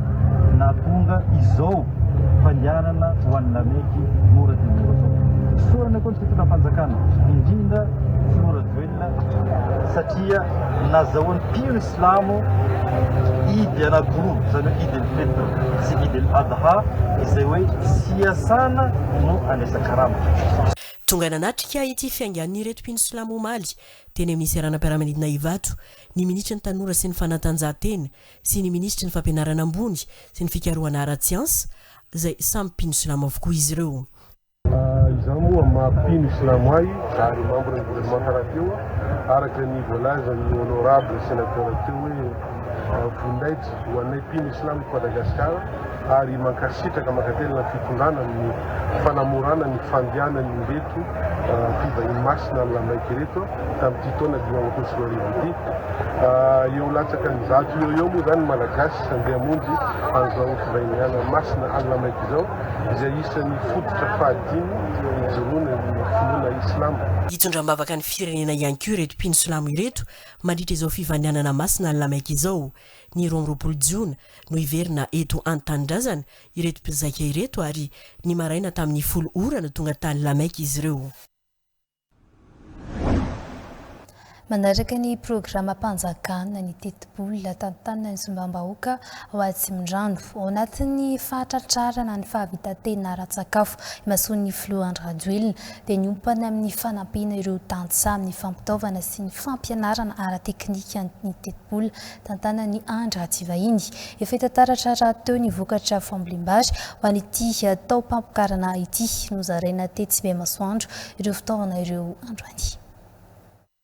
nahatonga izao fandehanana ho an'ny Lameky mora dia mora izao. Isaorana koa ny fitondram-panjakana, indrindra Filoha Rajoelina satria nazahoan'ny mpino silamo Eid anankiroa, izany hoe Eid el-Fitr sy Eid el-Adha, izay hoe tsy iasana no andraisan-karama.
Tonga nanatrika ity fiaingan'ireto mpino silamo omaly teny amin'ny seranam-piaramanidina Ivato ny minisitry ny Tanora sy ny Fanatanjahantena sy ny minisitry ny Fampianarana ambony sy ny Fikarohana ara-tsiansa izay samy mpino silamo avokoa izy ireo.
Izaho moa amin'ny maha mpino silamo ahy ary membre ny gouvernemanta rahateo, araka ny voalazan'ny honorable sénateur teo hoe voninahitra ho anay mpino silamo eto Madagasikara ary mankasitraka mankatelina ny fitondrana amin'ny fanamorana ny fandehanan'ireto mpivahiny masina any Lamaiky ireto tamin'ity taona 2025 ity. Eo latsaka ny zato eo eo moa izany ny Malagasy handeha hamonjy an'izao fivahiniana masina any Lamaiky izao. izay isan'ny fototra fahadimy ijoroana ny finoana Islamo.
Hitondra am-bavaka ny firenena ihany koa ireto mpino silamo ireto mandritra izao fivanianana masina any Lamaiky izao. Ny 22 jona no hiverina eto an-tanindrazana ireto mpizaika ireto ary ny maraina tamin'ny folo ora no tonga tany Lamaiky izy ireo.
Manaraka ny programam-panjakana ny tetibola tantanan'ny Solombavambahoaka ao Atsimondrano. Ao anatin'ny fahatratrarana ny fahavitan-tena ara-tsakafo imasoan'ny Filoha Andry Rajoelina dia niompana amin'ny fanampiana ireo tantsaha amin'ny fampitaovana sy ny fampianarana ara-teknika ny tetibola tantanan'i Andry Ratsivahiny. Efa hita taratra rahateo ny vokatra fambolem-bary ho an'ity taom-pampikarana ity. Nozaraina tetsy Bemasoandro ireo fitaovana ireo androany.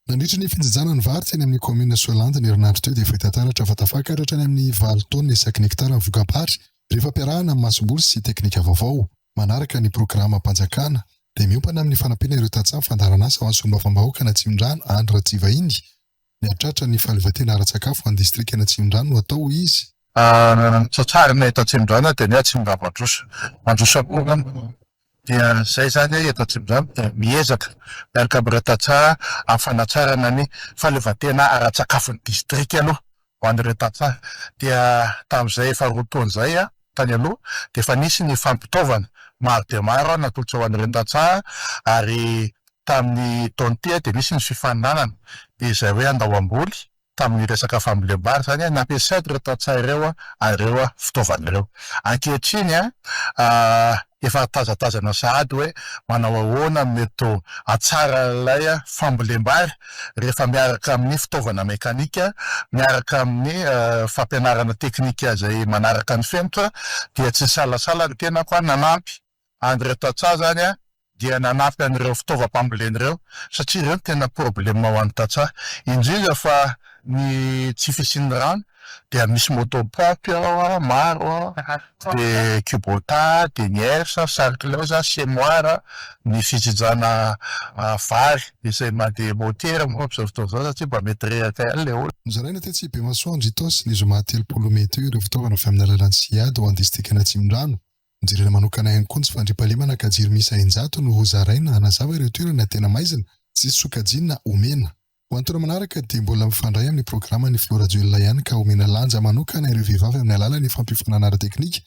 Nandritra ny fijinjana ny vary teny amin'ny kaominina Soalandy ny herinandro teo dia efa hita taratra fa tafakatra hatrany amin'ny valo taonina isaky ny hektara ny voka-bary rehefa ampiarahana amin'ny masomboly sy teknika vaovao. Manaraka ny programam-panjakana dia miompana amin'ny fanampiana ireo tantsaha ny fandaharanasa ho an'ny solombavambahoaka an'Atsimondrano Andry Ratsivahiny Nihatratra ny fahaleovantena ara-tsakafo any distrikan'Atsimondrano no atao, hoy izy.
Ny tsatsarina eto Atsimondrano dia ny hoe Atsimondrano mandroso. Mandroso akory amiko. Dia izay izany eto Atsimondrano dia miezaka miaraka amin'ireo tantsaha amin'ny fanatsarana ny fahaleovantena ara-tsakafon'ny distrika aloha ho an'ireo tantsaha. Dia tamin'izay efa roa taona izay. tany aloha dia efa nisy ny fampitaovana maro dia maro natolotra ho an'ireo tantsaha ary tamin'ny taona ity dia nisy ny fifaninanana izay hoe andao hamboly tamin'ny resaka fambolem-bary izany nampiasain'ireo tantsaha ireo an'ireo fitaovana ireo. Ankehitriny efa tazatazana sahady hoe manao ahoana no mety ho hatsaran'ilay fambolem-bary rehefa miaraka amin'ny fitaovana mekanika, miaraka amin'ny fampianarana teknika izay manaraka ny fenitra dia tsy nisalasala ny tenako nanampy an'ireo tantsaha izany dia nanampy an'ireo fitaovam-pambolena ireo satria ireo no tena problème ho an'ny tantsaha indrindra fa ny tsy fisian'ny rano dia misy moto pompe ao maro dia kubota dia ny herse, sarcleuse, semoir, ny fijinjana vary izay mandeha motera moa amin'izao fotoana izao satria mba mety reraka ihany ilay olona.
Nozaraina tetsy Bemasoandro Itaosy ny zoma 30 mey teo ireo fitaovana avy amin'ny alalan'ny Ciad ho an'ny distrikan'Atsimondrano. Nojerena manokana ihany koa ny tsy fandriampahalemana ka jiro miisa 600 no hozaraina hanazava ireo toerana tena maizina sy sokajiana ho mena. Ho an'ny taona manaraka dia mbola mifandray amin'ny programan'ny Filoha Rajoelina ihany ka homena lanja manokana ireo vehivavy amin'ny alalan'ny fampiofanana ara-teknika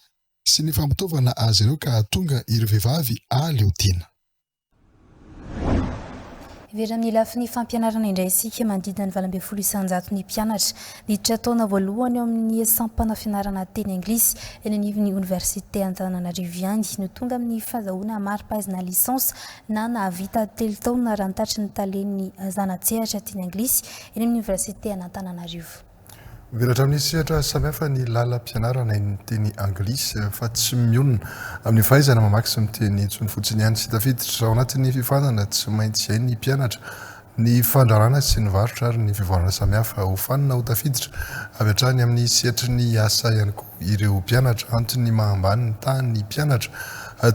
sy ny fampitaovana azy ireo ka hahatonga ireo vehivavy hahaleo tena.
Hiverina amin'ny lafiny fampianarana indray isika, manodidina ny 18 isan-jato ny mpianatra niditra taona voalohany ao amin'ny sampana fianarana teny anglisy eny anivon'ny oniversite Antananarivo ihany no tonga amin'ny fahazahoana mari-pahaizana licence na nahavita telo taona raha nitatry ny talen'ny zana-tsehatra teny anglisy eny amin'ny oniversite an'Antananarivo.
Mivelatra amin'ny sehatra samihafa ny lalam-pianarana ny teny anglisy fa tsy mionona amin'ny fahaizana mamaky sy miteny intsony fotsiny ihany. Tsy tafiditra ao anatin'ny fiofanana tsy maintsy hain'ny mpianatra ny fandrarana sy ny varotra ary ny fivoarana samihafa. Hofanina ho tafiditra avy hatrany amin'ny sehatry ny asa ihany koa ireo mpianatra. Antony maha ambany ny tahan'ny mpianatra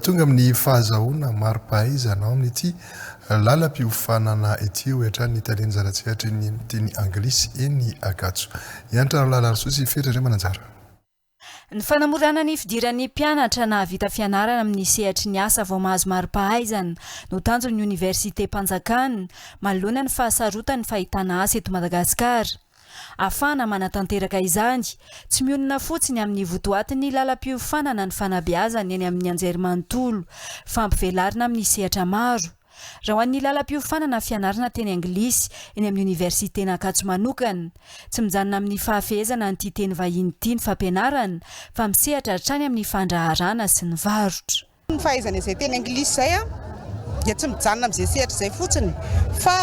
tonga amin'ny fahazahoana mari-pahaizana ao amin'ity lalam-piofanana ity, hoy hatrany ny talen'ny zana-tsehatry ny teny anglisy eny Ankatso. Hiantra Ralalarisoa sy Fetra Andriamananjara.
Ny fanamorana ny fidiran'ny mpianatra nahavita fianarana amin'ny sehatry ny asa vao mahazo mari-pahaizana no tanjon'ny oniversitem-panjakana manoloana ny fahasarotan'ny fahitana asa eto Madagasikara. Ahafahana manatanteraka izany, tsy mionona fotsiny amin'ny votoatin'ny lalam-piofanana ny fanabeazana eny amin'ny anjerimanontolo, fa ampivelarina amin'ny sehatra maro. Raha ho an'ny lalam-piofanana fianarana teny anglisy eny amin'ny oniversiten'Ankatso manokana, tsy mijanona amin'ny fahafehezana an'ity teny vahiny ity ny fampianarana, fa misehatra hatrany amin'ny fandraharahana sy ny varotra.
Ny fahaizana izay teny anglisy izay dia tsy mijanona amin'izay sehatra izay fotsiny fa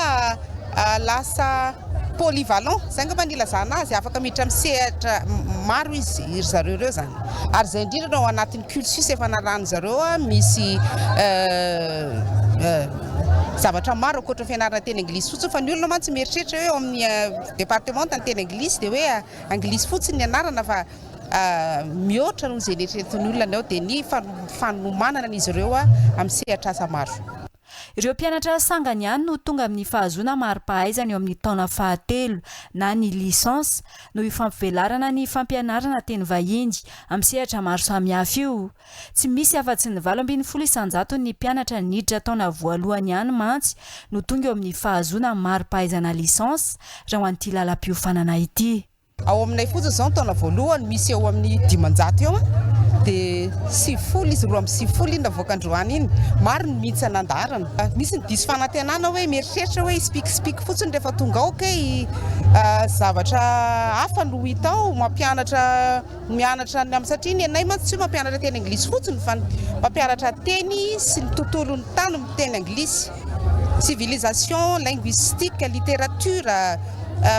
lasa polyvalent, izay angamba no ilazana azy, afaka miditra amin'ny sehatra maro izy ry zareo ireo izany. Ary izay indrindra no ao anatin'ny cursus efa narahan'ny zareo, misy zavatra maro ankoatra ny fianarana teny anglisy fotsiny fa ny olona mantsy mieritreritra hoe ao amin'ny departemanta ny teny anglisy dia hoe anglisy fotsiny ny anarana fa Mihoatra noho izay neritreretin'ny olona ny ao dia ny fanomanana an'izy ireo amin'ny sehatr'asa maro.
Ireo mpianatra sangany ihany no tonga amin'ny fahazoana mari-pahaizana eo amin'ny taona fahatelo na ny licence noho io fampivelarana ny fampianarana teny vahiny amin'ny sehatra maro samihafa io. Tsy misy afa-tsy ny 18 isan-jaton'ny mpianatra niditra taona voalohany ihany mantsy no tonga eo amin'ny fahazoana mari-pahaizana licence raha ho an'ity lalam-piofanana ity.
Ao aminay fotsiny izao ny taona voalohany misy eo amin'ny 500 eo dia 90 izy, 92 iny navoaka androany iny. Maro ny mihintsana an-daharana. Misy ny diso fanantenana hoe mieritreritra hoe hi-speak speak fotsiny rehefa tonga ao kay zavatra hafa no hita ao, mampianatra mianatra ny amin'ny satria ny anay mantsy tsy hoe mampianatra teny anglisy fotsiny fa mampianatra teny sy ny tontolon'ny tany miteny anglisy. Civilisation, linguistique, littérature,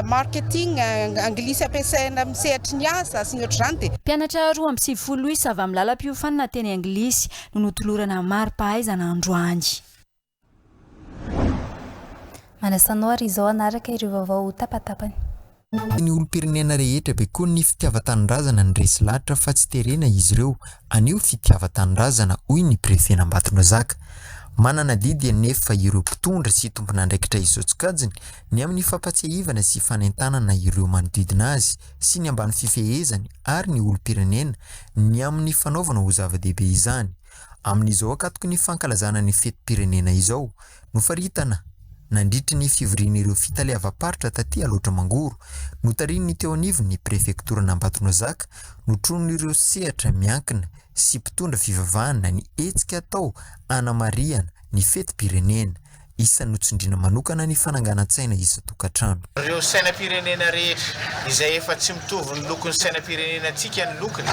marketing, anglisy ampiasaina amin'ny sehatry ny asa sy ny ohatr'izany dia.
Mpianatra 92 isa avy amin'ny lalam-piofanana teny anglisy no notolorana mari-pahaizana androany.
Manasa anao ary izao hanaraka ireo vaovao tapatapany.
Ny olom-pirenena rehetra be koa ny fitiavan-tanindrazana ny resy lahatra fa tsy terena izy ireo haneho fitiavan-tanindrazana, hoy ny prefen'Ambatondrazaka. Manana adidy anefa ireo mpitondra sy tompon'andraikitra isan-tsokajiny ny amin'ny fampatsiahivana sy fanentanana ireo manodidina azy sy ny ambany fifehezany ary ny olom-pirenena ny amin'ny fanaovana ho zava-dehibe izany. Amin'izao ankatoky ny fankalazana ny fetim-pirenena izao, nofaritana. nandritry ny fivorian'ireo fitaleavam-paritra taty Alaotra Mangoro, notarihin'ny teo anivon'ny prefektoran'Ambatonazaka, notronin'ireo sehatra miankina sy mpitondra fivavahana ny hetsika atao hanamarihana ny fetim-pirenena. Isan'ny notsindriana manokana ny fananganan-tsaina isan-tokantrano.
Ireo sainam-pirenena rehetra izay efa tsy mitovy ny lokon'ny sainam-pirenenantsika ny lokony,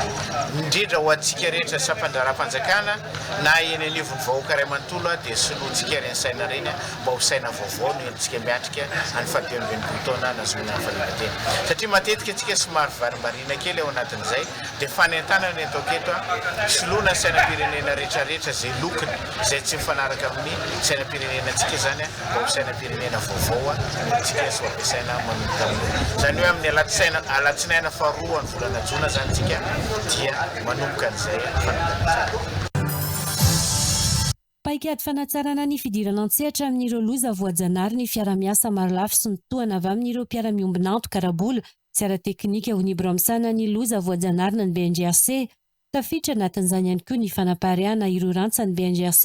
indrindra ho antsika rehetra sampan-draharaham-panjakana na eny anivon'ny vahoaka iray manontolo dia solointsika ireny saina ireny mba ho saina vaovao no entintsika miatrika any faha-65 taona nahazoana ny fahaleovantena. Satria matetika isika somary varimbariana kely ao anatin'izay dia fanentanana ny ataoko eto, soloina ny sainam-pirenena rehetrarehetra izay lokony. izay tsy mifanaraka amin'ny sainam-pirenenantsika izany mba ho sainam-pirenena vaovao no antsika sy ho ampiasaina manomboka amin'io. Izany hoe amin'ny alatsaina alatsinaina faharoa ny volana jona izany tsika dia manomboka an'izay fananganan-tsaina.
Paikady fanatsarana ny fidirana an-tsehatra amin'ireo loza voajanahary ny fiarahamiasa marolafy sy ny tohana avy amin'ireo mpiara-miombon'antoka ara-bola sy ara-teknika ho ny birao misahana ny loza voajanahary na ny BNGRC. Tafiditra anatin'izany ihany koa ny fanapariahana ireo rantsan'ny BNGRC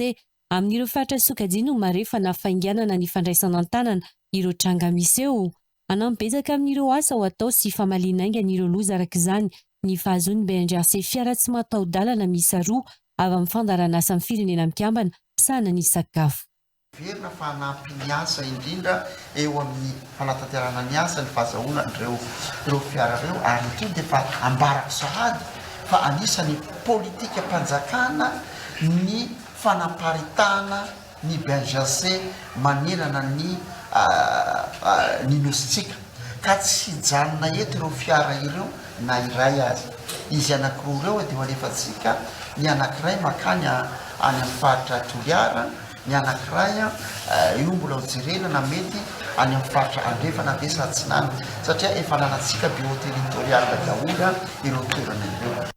amin'ireo faritra sokajiana ho marefo hanafainganana ny fandraisana an-tanana ireo tranga miseho. Hanampy betsaka amin'ireo asa ho atao sy famaliana haingana ireo loza araka izany ny fahazoan'ny BNGRC fiara tsy mataho-dalana miisa roa avy amin'ny fandaharan'asan'ny Firenena Mikambana misahana ny sakafo.
Heverina fa hanampy ny asa indrindra eo amin'ny fanatanterahana ny asa ny fahazahoana an'ireo ireo fiara ireo ary ity dia efa ambarako sahady fa anisan'ny politikam-panjakana ny fanaparitahana ny BNGRC manerana ny ny nosintsika ka tsy hijanona eto ireo fiara ireo na iray aza. Izy anankiroa ireo dia ho alefantsika ny anankiray mankany any amin'ny faritra Toliara, ny anankiray io mbola ho jerena na mety any amin'ny faritra andrefana ve sa atsinanana satria efa ananantsika bureau territorial daholo ireo toerana ireo.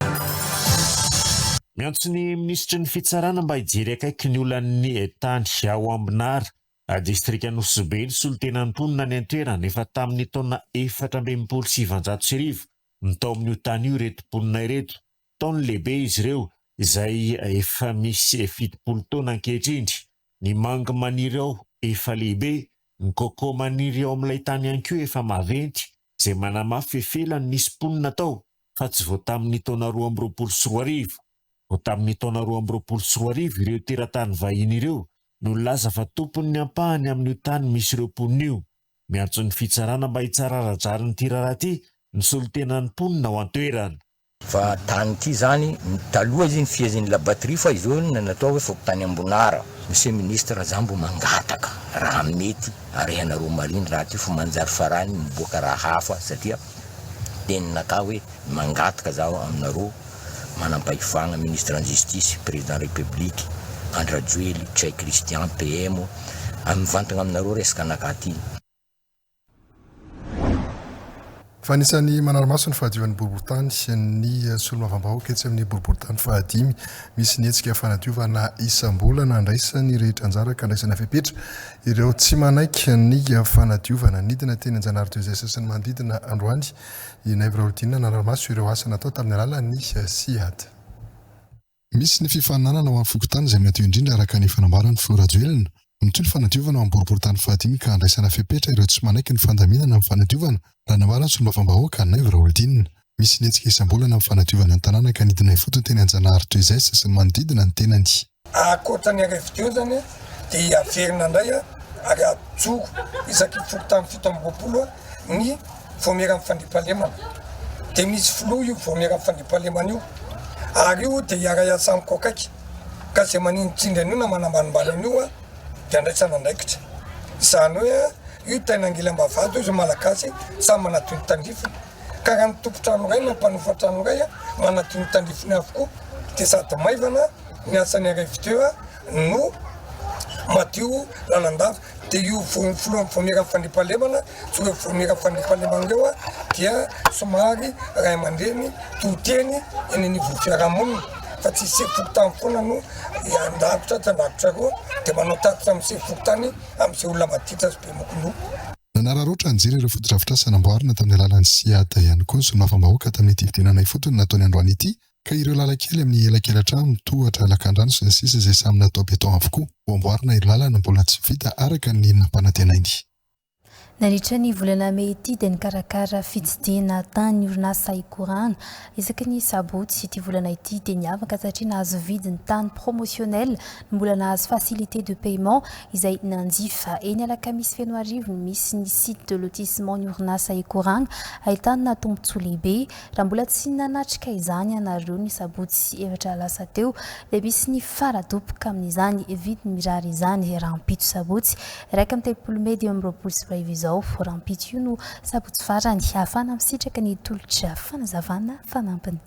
Miantso ny minisitry ny fitsarana mba hijery akaiky ny olan'ny tany ao Ambinara, distrika Nosy-Be ny solontenan'ny mponina any an-toerana efa tamin'ny taona 1964 no tao amin'io tany io ireto mponina ireto. Taony lehibe izy ireo izay efa misy 70 taona ankehitriny. Ny mangy maniry ao efa lehibe, ny coco maniry ao amin'ilay tany ihany koa efa maventy izay manamafy fa ela no nisy mponina tao fa tsy vao tamin'ny taona 2022. Vao tamin'ny taona 2022 ireo teratany vahiny ireo no nilaza fa tompon'ny ampahany amin'io tany misy ireo mponina io. Miantso ny fitsarana mba hitsara ara-drariny ity raharaha ity ny solontenan'ny mponina ao an-toerana.
Fa tany ity zany, taloha izy nifeheziny la batterie fa izao no natao hoe fokontany Ambonara. Monsieur ministre za mbo mangataka raha mety arehanareo mariny raha ty fa manjary farany miboaka raha hafa satria teninakahy hoe mangataka zaho aminareo manampahefagna ministre ny justice président république Andry Rajoely Ntsay Christian PM mivantagna aminareo resaka anakahy ty.
Fa anisan'ny manara-maso ny fahadiovan'ny boriborintany ny solombavambahoaka etsy amin'ny boriborintany fahadimy. Misy ny hetsika fanadiovana isam-bolana andraisan'ny rehetra anjara ka andraisana fepetra ireo tsy manaiky ny fanadiovana. Nidina teny Anjanahary Deux S sy ny manodidina androany i Naivo Raholdina nanara-maso ireo asa natao tamin'ny alalan'ny Ciad. Misy ny fifaninanana ho an'ny fokontany izay madio indrindra araka ny fanambaran'ny filoha Rajoelina. Mitohy ny fanadiovana ao amin'ny boriborintany fahadimy ka andraisana fepetra ireo tsy manaiky ny fandaminana amin'ny fanadiovana, raha nambaran'ny solombavambahoaka, Naivo Raholdina. Misy ny hetsika isam-bolana amin'ny fanadiovana ny tanàna ka nidina ifotony teny Anjanahary Deux S sy ny manodidina ny tenany.
Ankoatra ny RFD izany dia averina indray ary ajoro isaky ny fokontany 27 ny vaomieran'ny fandriampahalemana. Dia misy filoha io vaomieran'ny fandriampahalemana io ary io dia hiara-hiasa amiko akaiky ka izay maninitsindry an'io na manambanimbany an'io dia andraisana andraikitra. Izany hoe io tain'angily am-bavahady hoy izy Malagasy samy manadio ny tandrifiny. Ka raha ny tompon-trano iray na mpanofa trano iray manadio ny tandrifiny avokoa dia sady maivana ny asan'ny RFD no madio lalandava. Dia io filohan'ny vaomieran'ny fandriampahalemana sy ireo vaomieran'ny fandriampahalemana ireo dia somary ray aman-dreny to teny eny anivon'ny fiarahamonina fa tsy sefo fokontany foana no handrakotra atsy handrakotra aroa dia manao tatitra amin'ny sefo fokontany amin'izay olona maditra sy be mokoloha.
Nanararaotra nijery ireo fotodrafitrasa namboarina tamin'ny alalan'ny Ciad ihany koa ny solombavambahoaka tamin'ity fidinana ifotony nataony androany ity. Ka ireo lalan-kely amin'ny elakela-trano, tohatra, lakandrano sy ny sisa izay samy natao béton avokoa, ho amboarina ireo lalana mbola tsy vita araka ny nampanantenainy.
Nandritra ny volana mey ity dia nikarakara fitsidihana tany orinasa Ikorana isaky ny sabotsy ity volana ity dia niavaka satria nahazo vidiny tany promotionnel no mbola nahazo facilité de paiement izay nanjifa. Eny Alakamisy Fenoarivo no misy ny site de lotissement ny orinasa Ikorana ahitana tombontsoa lehibe. Raha mbola tsy nanatrika izany ianareo ny sabotsy efatra lasa teo dia misy ny fara-doboka amin'izany vidiny mirary izany rahampitso sabotsy 31 mey 2025 izao. Rahampitso io no sabotsy farany ahafahana misitraka ny tolotra fanazavana fanampiny.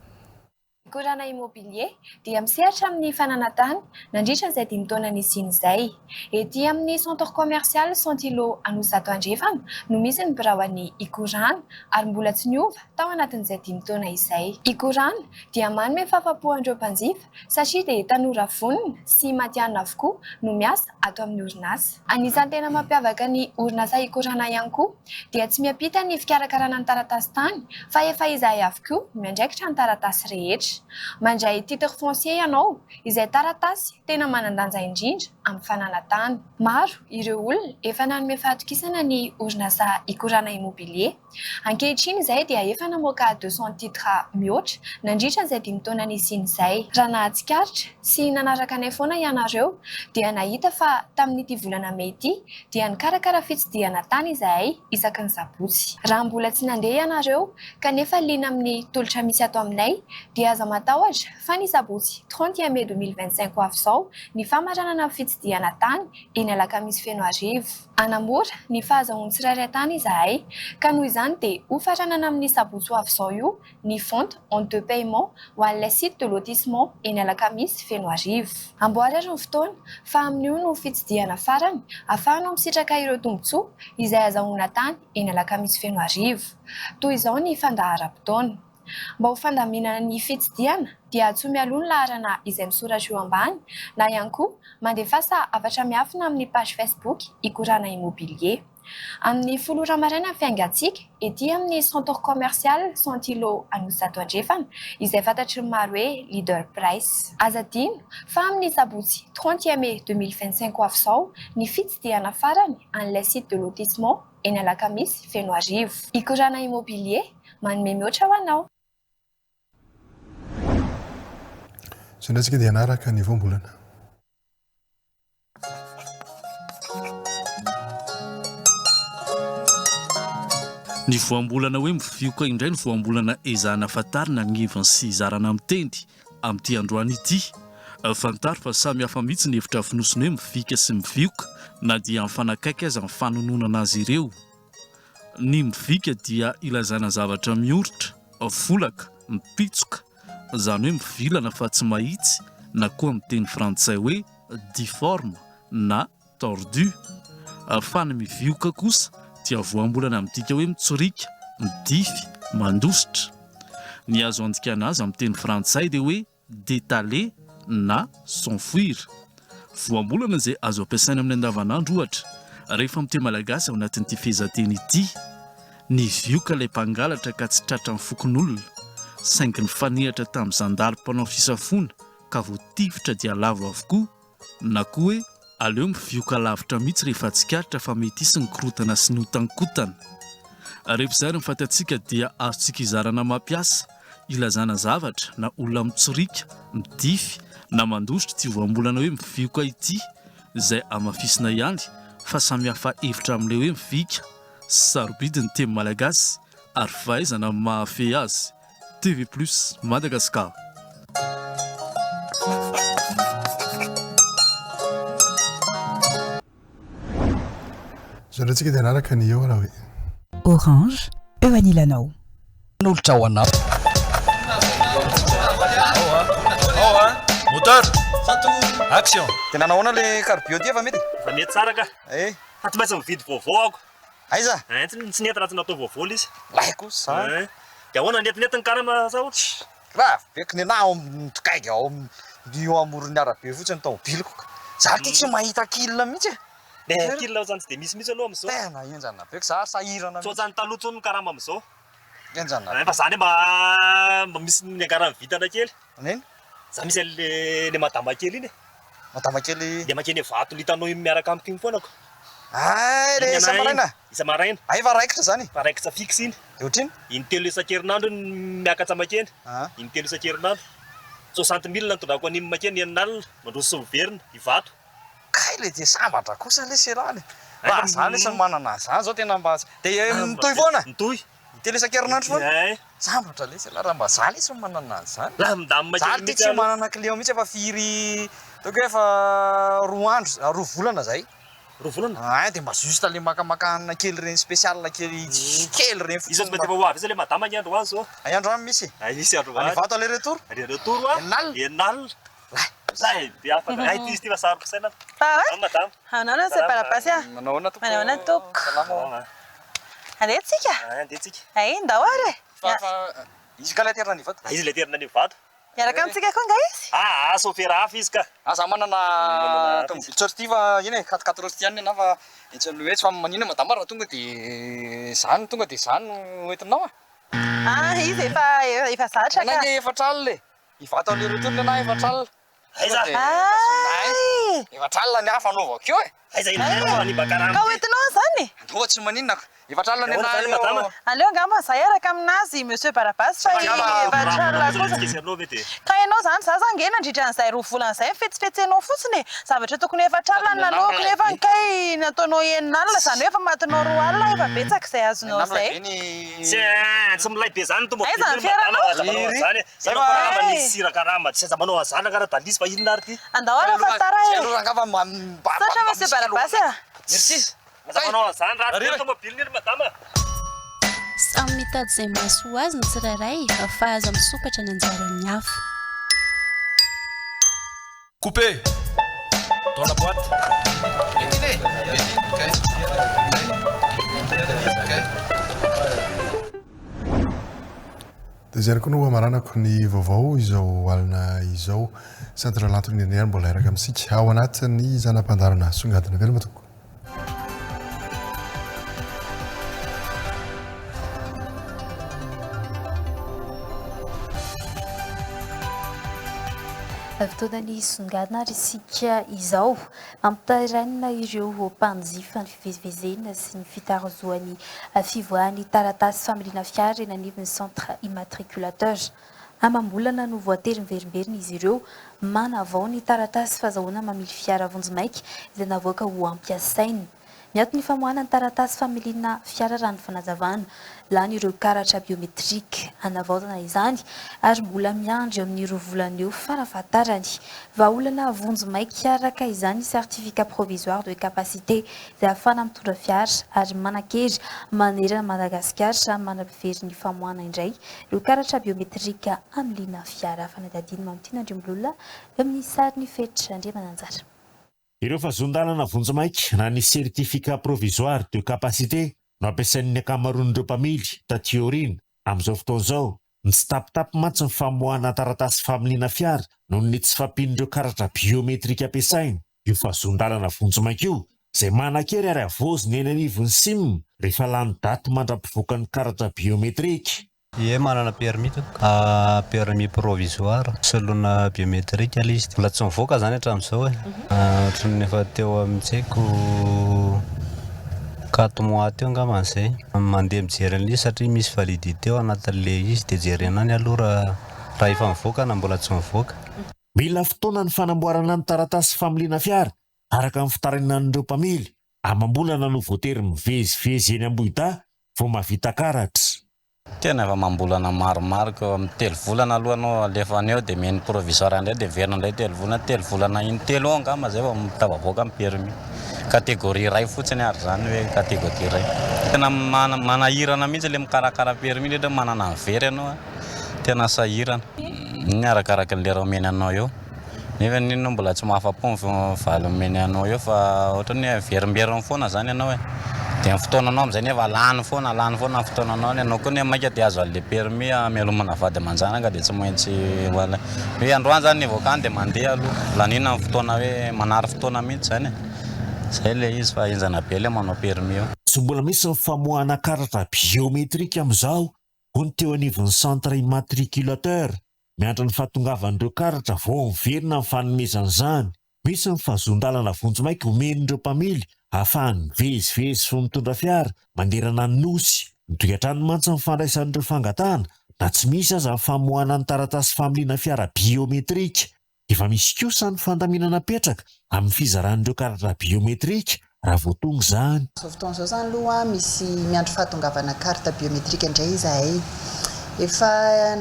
Ny Korana Immobilier dia misehatra amin'ny fananan-tany nandritra izay dimy taona nisiany izay. Ety amin'ny Centre Commercial Santilo Anosizato Andrefana no misy ny biraon'ny Ikorana ary mbola tsy niova tao anatin'izay dimy taona izay. Ikorana dia manome fahafapo an'ireo mpanjifa satria dia tanora vonona sy matihanina avokoa no miasa ato amin'ny orinasa. Anisan'ny tena mampiavaka ny orinasa Ikorana ihany koa dia tsy miampita ny fikarakarana ny taratasy tany fa efa izahay avokoa no miandraikitra ny taratasy rehetra. Mandray titre foncier ianao izay taratasy tena manan-danja indrindra amin'ny fananan-tany. Maro ireo olona efa nanome fahatokisana ny orinasa Ikorana Immobilier. Ankehitriny izahay dia efa namoaka 200 titres mihoatra nandritra izay dimy taona nisiany izay. Raha nahatsikaritra sy nanaraka anay foana ianareo dia nahita fa tamin'ity volana mey ity dia nikarakara fitsidihana tany izahay isaky ny sabotsy. Raha mbola tsy nandeha ianareo kanefa liana amin'ny tolotra misy ato aminay dia aza matahotra fa ny sabotsy 31 mai 2025 ho avy izao ny famaranana ny fitsidihana tany eny Alakamisy Fenoarivo. Hanamora ny fahazahoan'ny tsirairay tany izahay, ka noho izany dia hofaranana amin'ny sabotsy ho avy izao io ny vente en deux paiements ho an'ilay site de lotissement eny Alakamisy Fenoarivo. Amboary ary ny fotoana fa amin'io no fitsidihana farany ahafahanao misitraka ireo tombontsoa izay azahoana tany eny Alakamisy Fenoarivo. Toy izao ny fandaharam-potoana. Mba ho fandaminana ny fitsidihana dia antsoy mialoha ny laharana izay misoratra eo ambany na ihany koa mandefasa hafatra miafina amin'ny page Facebook Ikorana Immobilier. Amin'ny folo ora maraina ny fiaingantsika ety amin'ny Centre Commercial Santilo Anosizato Andrefana izay fantatry ny maro hoe Leader Price. Aza adino fa amin'ny sabotsy 30 mai 2025 ho avy izao ny fitsidihana farany an'ilay site de lotissement eny Alakamisy Fenoarivo. Ikorana Immobilier, manome mihoatra ho anao.
Izao indray isika dia hanaraka ny voambolana.
Ny voambolana hoe mivioka indray no voambolana ezahana fantarina ny heviny sy hizarana amin'ny teny amin'ity androany ity. Fantaro fa samy hafa mihitsy ny hevitra fonosiny hoe mivika sy mivioka na dia mifanakaiky aza ny fanononana azy ireo. Ny mivika dia ilazana zavatra mioritra, folaka, mipitsoka, izany hoe mivilana fa tsy mahitsy na koa amin'ny teny frantsay hoe difforme na tordu. Fa ny mivioka kosa dia voambolana midika hoe mitsoriaka, midify, mandositra. Ny azo andikana azy amin'ny teny frantsay dia hoe Détaler na s'enfuir. Voambolana izay azo ampiasaina amin'ny andavanandro ohatra, rehefa miteny malagasy ao anatin'ity fehezanteny ity, Nivioka ilay mpangalatra ka tsy tratran'ny fokonolona, saingy nifanehatra tamin'ny zandary mpanao fisafoana ka voatifitra dia lavo avokoa, Na koa hoe aleo mivioka lavitra mihitsy rehefa tsikaritra fa mety hisy ny korontana sy ny hotankotana. Rehefa izay ary ny fatantsika dia azontsika izarana mampiasa, ilazana zavatra na olona mitsoriaka, midify na mandositra ity voambolana hoe mivioka ity, izay hamafisina ihany fa samihafa hevitra amin'ilay hoe mivika. Sarobidy ny teny malagasy ary fahaizana mahafehy azy. TV Plus Madagascar.
Izao indray tsika dia hanaraka ny eo raha hoe.
Orange, eo anilanao.
Manolotra ho anao.
Moteur! Action!
Dia nanao ahoana le carbio ty efa mety?
Efa mety tsara ka.
Eh.
Fa tsy maintsy mividy vaovao ako.
Aiza?
Ein, tsy tsy nety raha tsy natao vaovao ilay izy.
Lay kosa zany.
Ein. Dia ahoana, netinety ny karama sa ahoana?
Grave be ko nenaha ao amin'ny gaigy ao amin'ny eo amoron'ny arabe fotsiny ny taobiliko ka. Za ty tsy mahita kil mihitsy e.
Le kil ohatrany tsy dia misy mihitsy aloha amin'izao.
Tena henjana be ko za ary sahirana
Tsy
mihitsy.
ohatran'ny taloha intsony ny karama amin'izao.
Henjana be.
Fa za anie mba mba misy niangaran'ny vintana kely.
Neny?
Za misy an'le le madama kely iny e.
Madama kely.
Le makeny Ivato le hitanao iny miaraka amiko iny foana ko.
Hay le
Iny anah iny,
isa-maraina?
isa-maraina.
Hay efa raikitra zany?
Efa raikitra fixe iny.
De otrino?
Intelo isan-kerinandro iny miakatra makeny. Intelo isan-kerinandro. 60 mille nitondrako an'iny makeny enina alina, mandroso sy miverina, Ivato.
Kay le de sambatra kosa lesy elah le. Raha za lesy no manana an'zany zao tena mba de mitohy foana?
Mitohy.
Intelo isan-kerinandro foana?
Ein.
Sambatra lesy elah raha mba za lesy no manana an'zany.
Raha midamina
Za
kely
ty
mihitsy
tsy
aloha.
manana client mihitsy efa firy ataoko hoe efa roa andro, roa volana zay.
Roa volana?
Ein de mba juste le makamaka hanina kely reny spécial kely kely reny
Iza
fotsiny
tsy mety
mba.
efa ho avy iza le madama ange androany zao.
Ay androany misy?
Ay misy androany.
Any Ivato aller retour?
Aller retour a.
Enina alina?
Enina alina. Zay be afaka. Hay ty izy ty fa sarotro saina.
Ça va?
Salama madame.
Manao ahoana Monsieur Barabasy a?
Manao ahoana tompoko?
Manao ahoana tompoko?
Salama.
Andeha tsika?
Andeha tsika.
Ay, ndao ary e.
Fa fa izy ka ilay terina any Ivato?
Izy ilay terina any Ivato.
Miaraka amintsika koa nga izy?
Ah ah, sôfera hafa izy ka.
Ah za manana tomobily sortie fa iny e, quatre quatre sortie ihany ny anahy fa etsy aloha etsy fa maninona madama raha tonga de za no tonga de za no entinao a?
Ah, izy efa efa zatra ka.
Ny anahy nge efatra alina e. Ivato aller retour ny anahy efatra alina.
Aiza?
Ay!
Efatra alina ny ahy fanaovako eo e.
Aiza indray ianao hanimba karama
Ka ho entinao izany e?
Andao fa tsy maninona ka. Efatra alina ny
Ahoana
anahy
izany
eo.
madama?
Aleo angamba izahay hiaraka aminazy Monsieur Barabasy fa efatra alina kosa. Ka ianao izany zaza ange nandritra an'izay roa volana izay nifetsifetsenao fotsiny e. Zavatra tokony ho efatra alina no nanaovako nefa kay nataonao enina alina, izany hoe efa matinao roa alina efa betsaka izay azonao izay.
Tsy tsy milay be izany ny tomobile
Aiza ny
madama
fiaranao?
aza manao an'izany e.
Zay
Ianao
fa
karama nisy sira karama tsy aza manao an'izany angaha Radalisy fa inona ary ty?
Andao ary fa tara e.
Zay aloha rangaha fa mba mba
Misaotra Monsieur Barabasy a.
Merci.
Aza manao an'izany ratsy be ny tomobile ry madama.
Samy mitady izay mahasoa azy ny tsirairay fa aza misompatra ny anjaran'ny hafa.
Coupé dans la boîte.
Dia izay ihany koa no hamaranako ny vaovao izao alina izao. Centre Lanto Niriniary mbola hiaraka amintsika ao anatin'ny zana-pandaharana songadina. Veloma tompoko.
Fotoanan'ny songadina ary isika izao. Mampitaraina ireo mpanjifa ny fivezivezena sy ny fitarazoan'ny fivoahan'ny taratasy familiana fiara eny anivon'ny centre immatriculateur. Amam-bolana no voatery miverimberina izy ireo manavao ny taratasy fazahoana mamily fiara vonjimaika izay navoaka ho ampiasaina. Miato ny famoahana ny taratasy familiana fiara raha ny fanazavana. Lany ireo karatra biometrika hanavaozana izany ary mbola miandry eo amin'ny roa volana eo farafahatarany. Vahaolana vonjimaika araka izany ny certificat provisoire de capacité izay ahafahana mitondra fiara ary manan-kery manerana an'i Madagasikara manam-pivery ny famoahana indray ireo karatra biometrika hamiliana fiara. Fanadihadiana Mamitiana Andriambololona eo amin'ny sarin'i Fetra Andriamananjara.
Ireo fahazoan-dalana vonjimaika na ny certificat provisoire de capacité no ampiasain'ny ankamaroan'ireo mpamily taty aoriana. Amin'izao fotoana izao, mitsitapitapy mantsy ny famoahana taratasy familiana fiara noho ny tsy fahampian'ireo karatra biometrika ampiasaina. Io fahazoan-dalana vonjimaika io, izay manan-kery ary havaozina eny anivon'ny sim rehefa lany daty mandra-pivoakan'ny karatra biometrika.
Ie, manana permis tompoko. Permis provisoire, soloina biometrique ilay izy. Mbola tsy nivoaka izany hatramin'izao e. Ohatran'ny efa teo amin'ny tsy haiko quatre mois teo angamba izay. Mandeha mijery an'ilay izy satria misy validité ao anatin'ilay izy dia jerena any aloha raha raha efa nivoaka na mbola tsy nivoaka.
Mila fotoana ny fanamboarana ny taratasy familiana fiara, araka ny fitarainan'ireo mpamily. Amam-bolana no voatery mivezivezy eny Ambohidahy vao mahavita karatra.
Tena efa amam-bolana maromaro ko amin'ny telo volana aloha anao alefa any eo dia omeny provisoire indray dia miverina indray telo volana, telo volana intelo eo angamba zay vao tafavoaka ny permis. Catégorie iray fotsiny ary zany hoe catégorie iray. Tena manahirana mihitsy le mikarakara permis indrindra manana ny very ianao a, tena sahirana. Iny arakaraky ny lera omeny anao eo. Nefa anie ianao mbola tsy mahafa-po ny valiny omeny anao eo fa ohatran'ny hoe averimberiny foana zany ianao e. Dia ny fotoananao amin'izay nefa lany foana, lany foana ny fotoananao any. Ianao koa anie maika te hahazo an'ilay permis hamelomana vady aman-janaka dia tsy maintsy hoe androany zany ny hivoaka any dia mandeha aloha. Laniana ny fotoana hoe manary fotoana mihitsy zany e. Zay ilay izy fa henjana be ilay manao permis io.
Tsy mbola misy ny famoahana karatra biometrika amin'izao. hoy ny teo anivon'ny centre immatriculateur. Miandry ny fahatongavan'ireo karatra vao miverina ny fanomezana izany. Misy ny fahazoan-dalana vonjimaika omen'ireo mpamily ahafahany mivezivezy sy mitondra fiara manerana ny Nosy. Mitohy hatrany mantsy ny fandraisan'ireo fangatahana na tsy misy aza ny famoahana ny taratasy familiana fiara biometrika. Efa misy kosa ny fandaminana apetraka amin'ny fizaran'ireo karatra biometrika raha vao tonga izany.
Izao fotoana izao izany aloha misy miandry fahatongavana carte biometrique indray izahay. Efa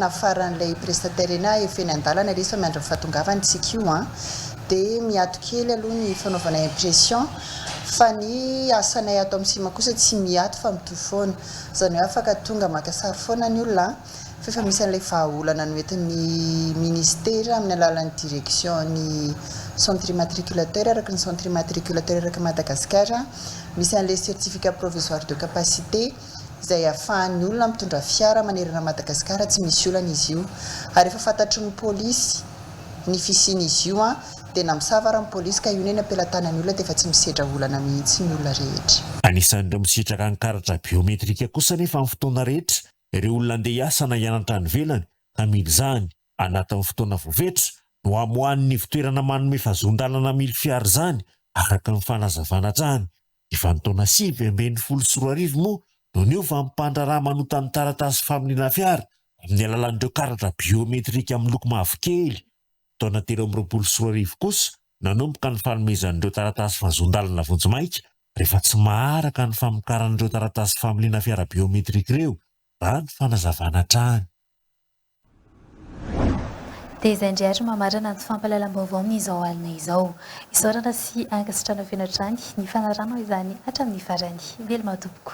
nafaran'ilay prestataire eny aho, efa eny an-dalana ilay izy fa miandry ny fahatongavany isika io an. Dia miato kely aloha ny fanaovana impression fa ny asanay ato amin'ny sim kosa tsy miato fa mitohy foana. Izany hoe afaka tonga maka sary foana ny olona an. Fa efa misy an'ilay vahaolana noentin'ny Ministera amin'ny alalan'ny direction ny centre immatriculateur araka ny centre immatriculateur erak'i Madagasikara, misy an'ilay certificat provisoire de capacité izay ahafahan'ny olona mitondra fiara manerana an'i Madagasikara tsy misy olana izy io. Ary efa fantatry ny polisy ny fisian'izy io dia na misava ary ny polisy ka io ny eny am-pelatanan'ny olona dia efa tsy misedra olana mihitsy ny olona rehetra.
Anisan'ireo misitraka ny karatra biometrika kosa anefa amin'ny fotoana rehetra Ireo olona andeha hiasa na hianatra any ivelany ka mila izany, anatin'ny fotoana voafetra, no hamoahan'ny ivon-toerana manome fahazoan-dalana hamily fiara izany, araka ny fanazavana hatrany. Efa ny taona 2019 moa no niova ny mpandraharaha manota ny taratasy familiana fiara amin'ny alalan'ireo karatra biometrika miloko mavokely. Taona 2023 kosa nanomboka ny fanomezan'ireo taratasy fahazoan-dalana vonjimaika rehefa tsy maharaka ny famokarana ireo taratasy familiana fiara biometrika ireo, raha ny fanazavana hatrany.
Dia izay indray ary mamarana ny fampahalalam-baovao amin'izao alina izao. Isaorana sy ankasitrahana feno hatrany ny fanarahanao izany hatramin'ny farany. Veloma tompoko.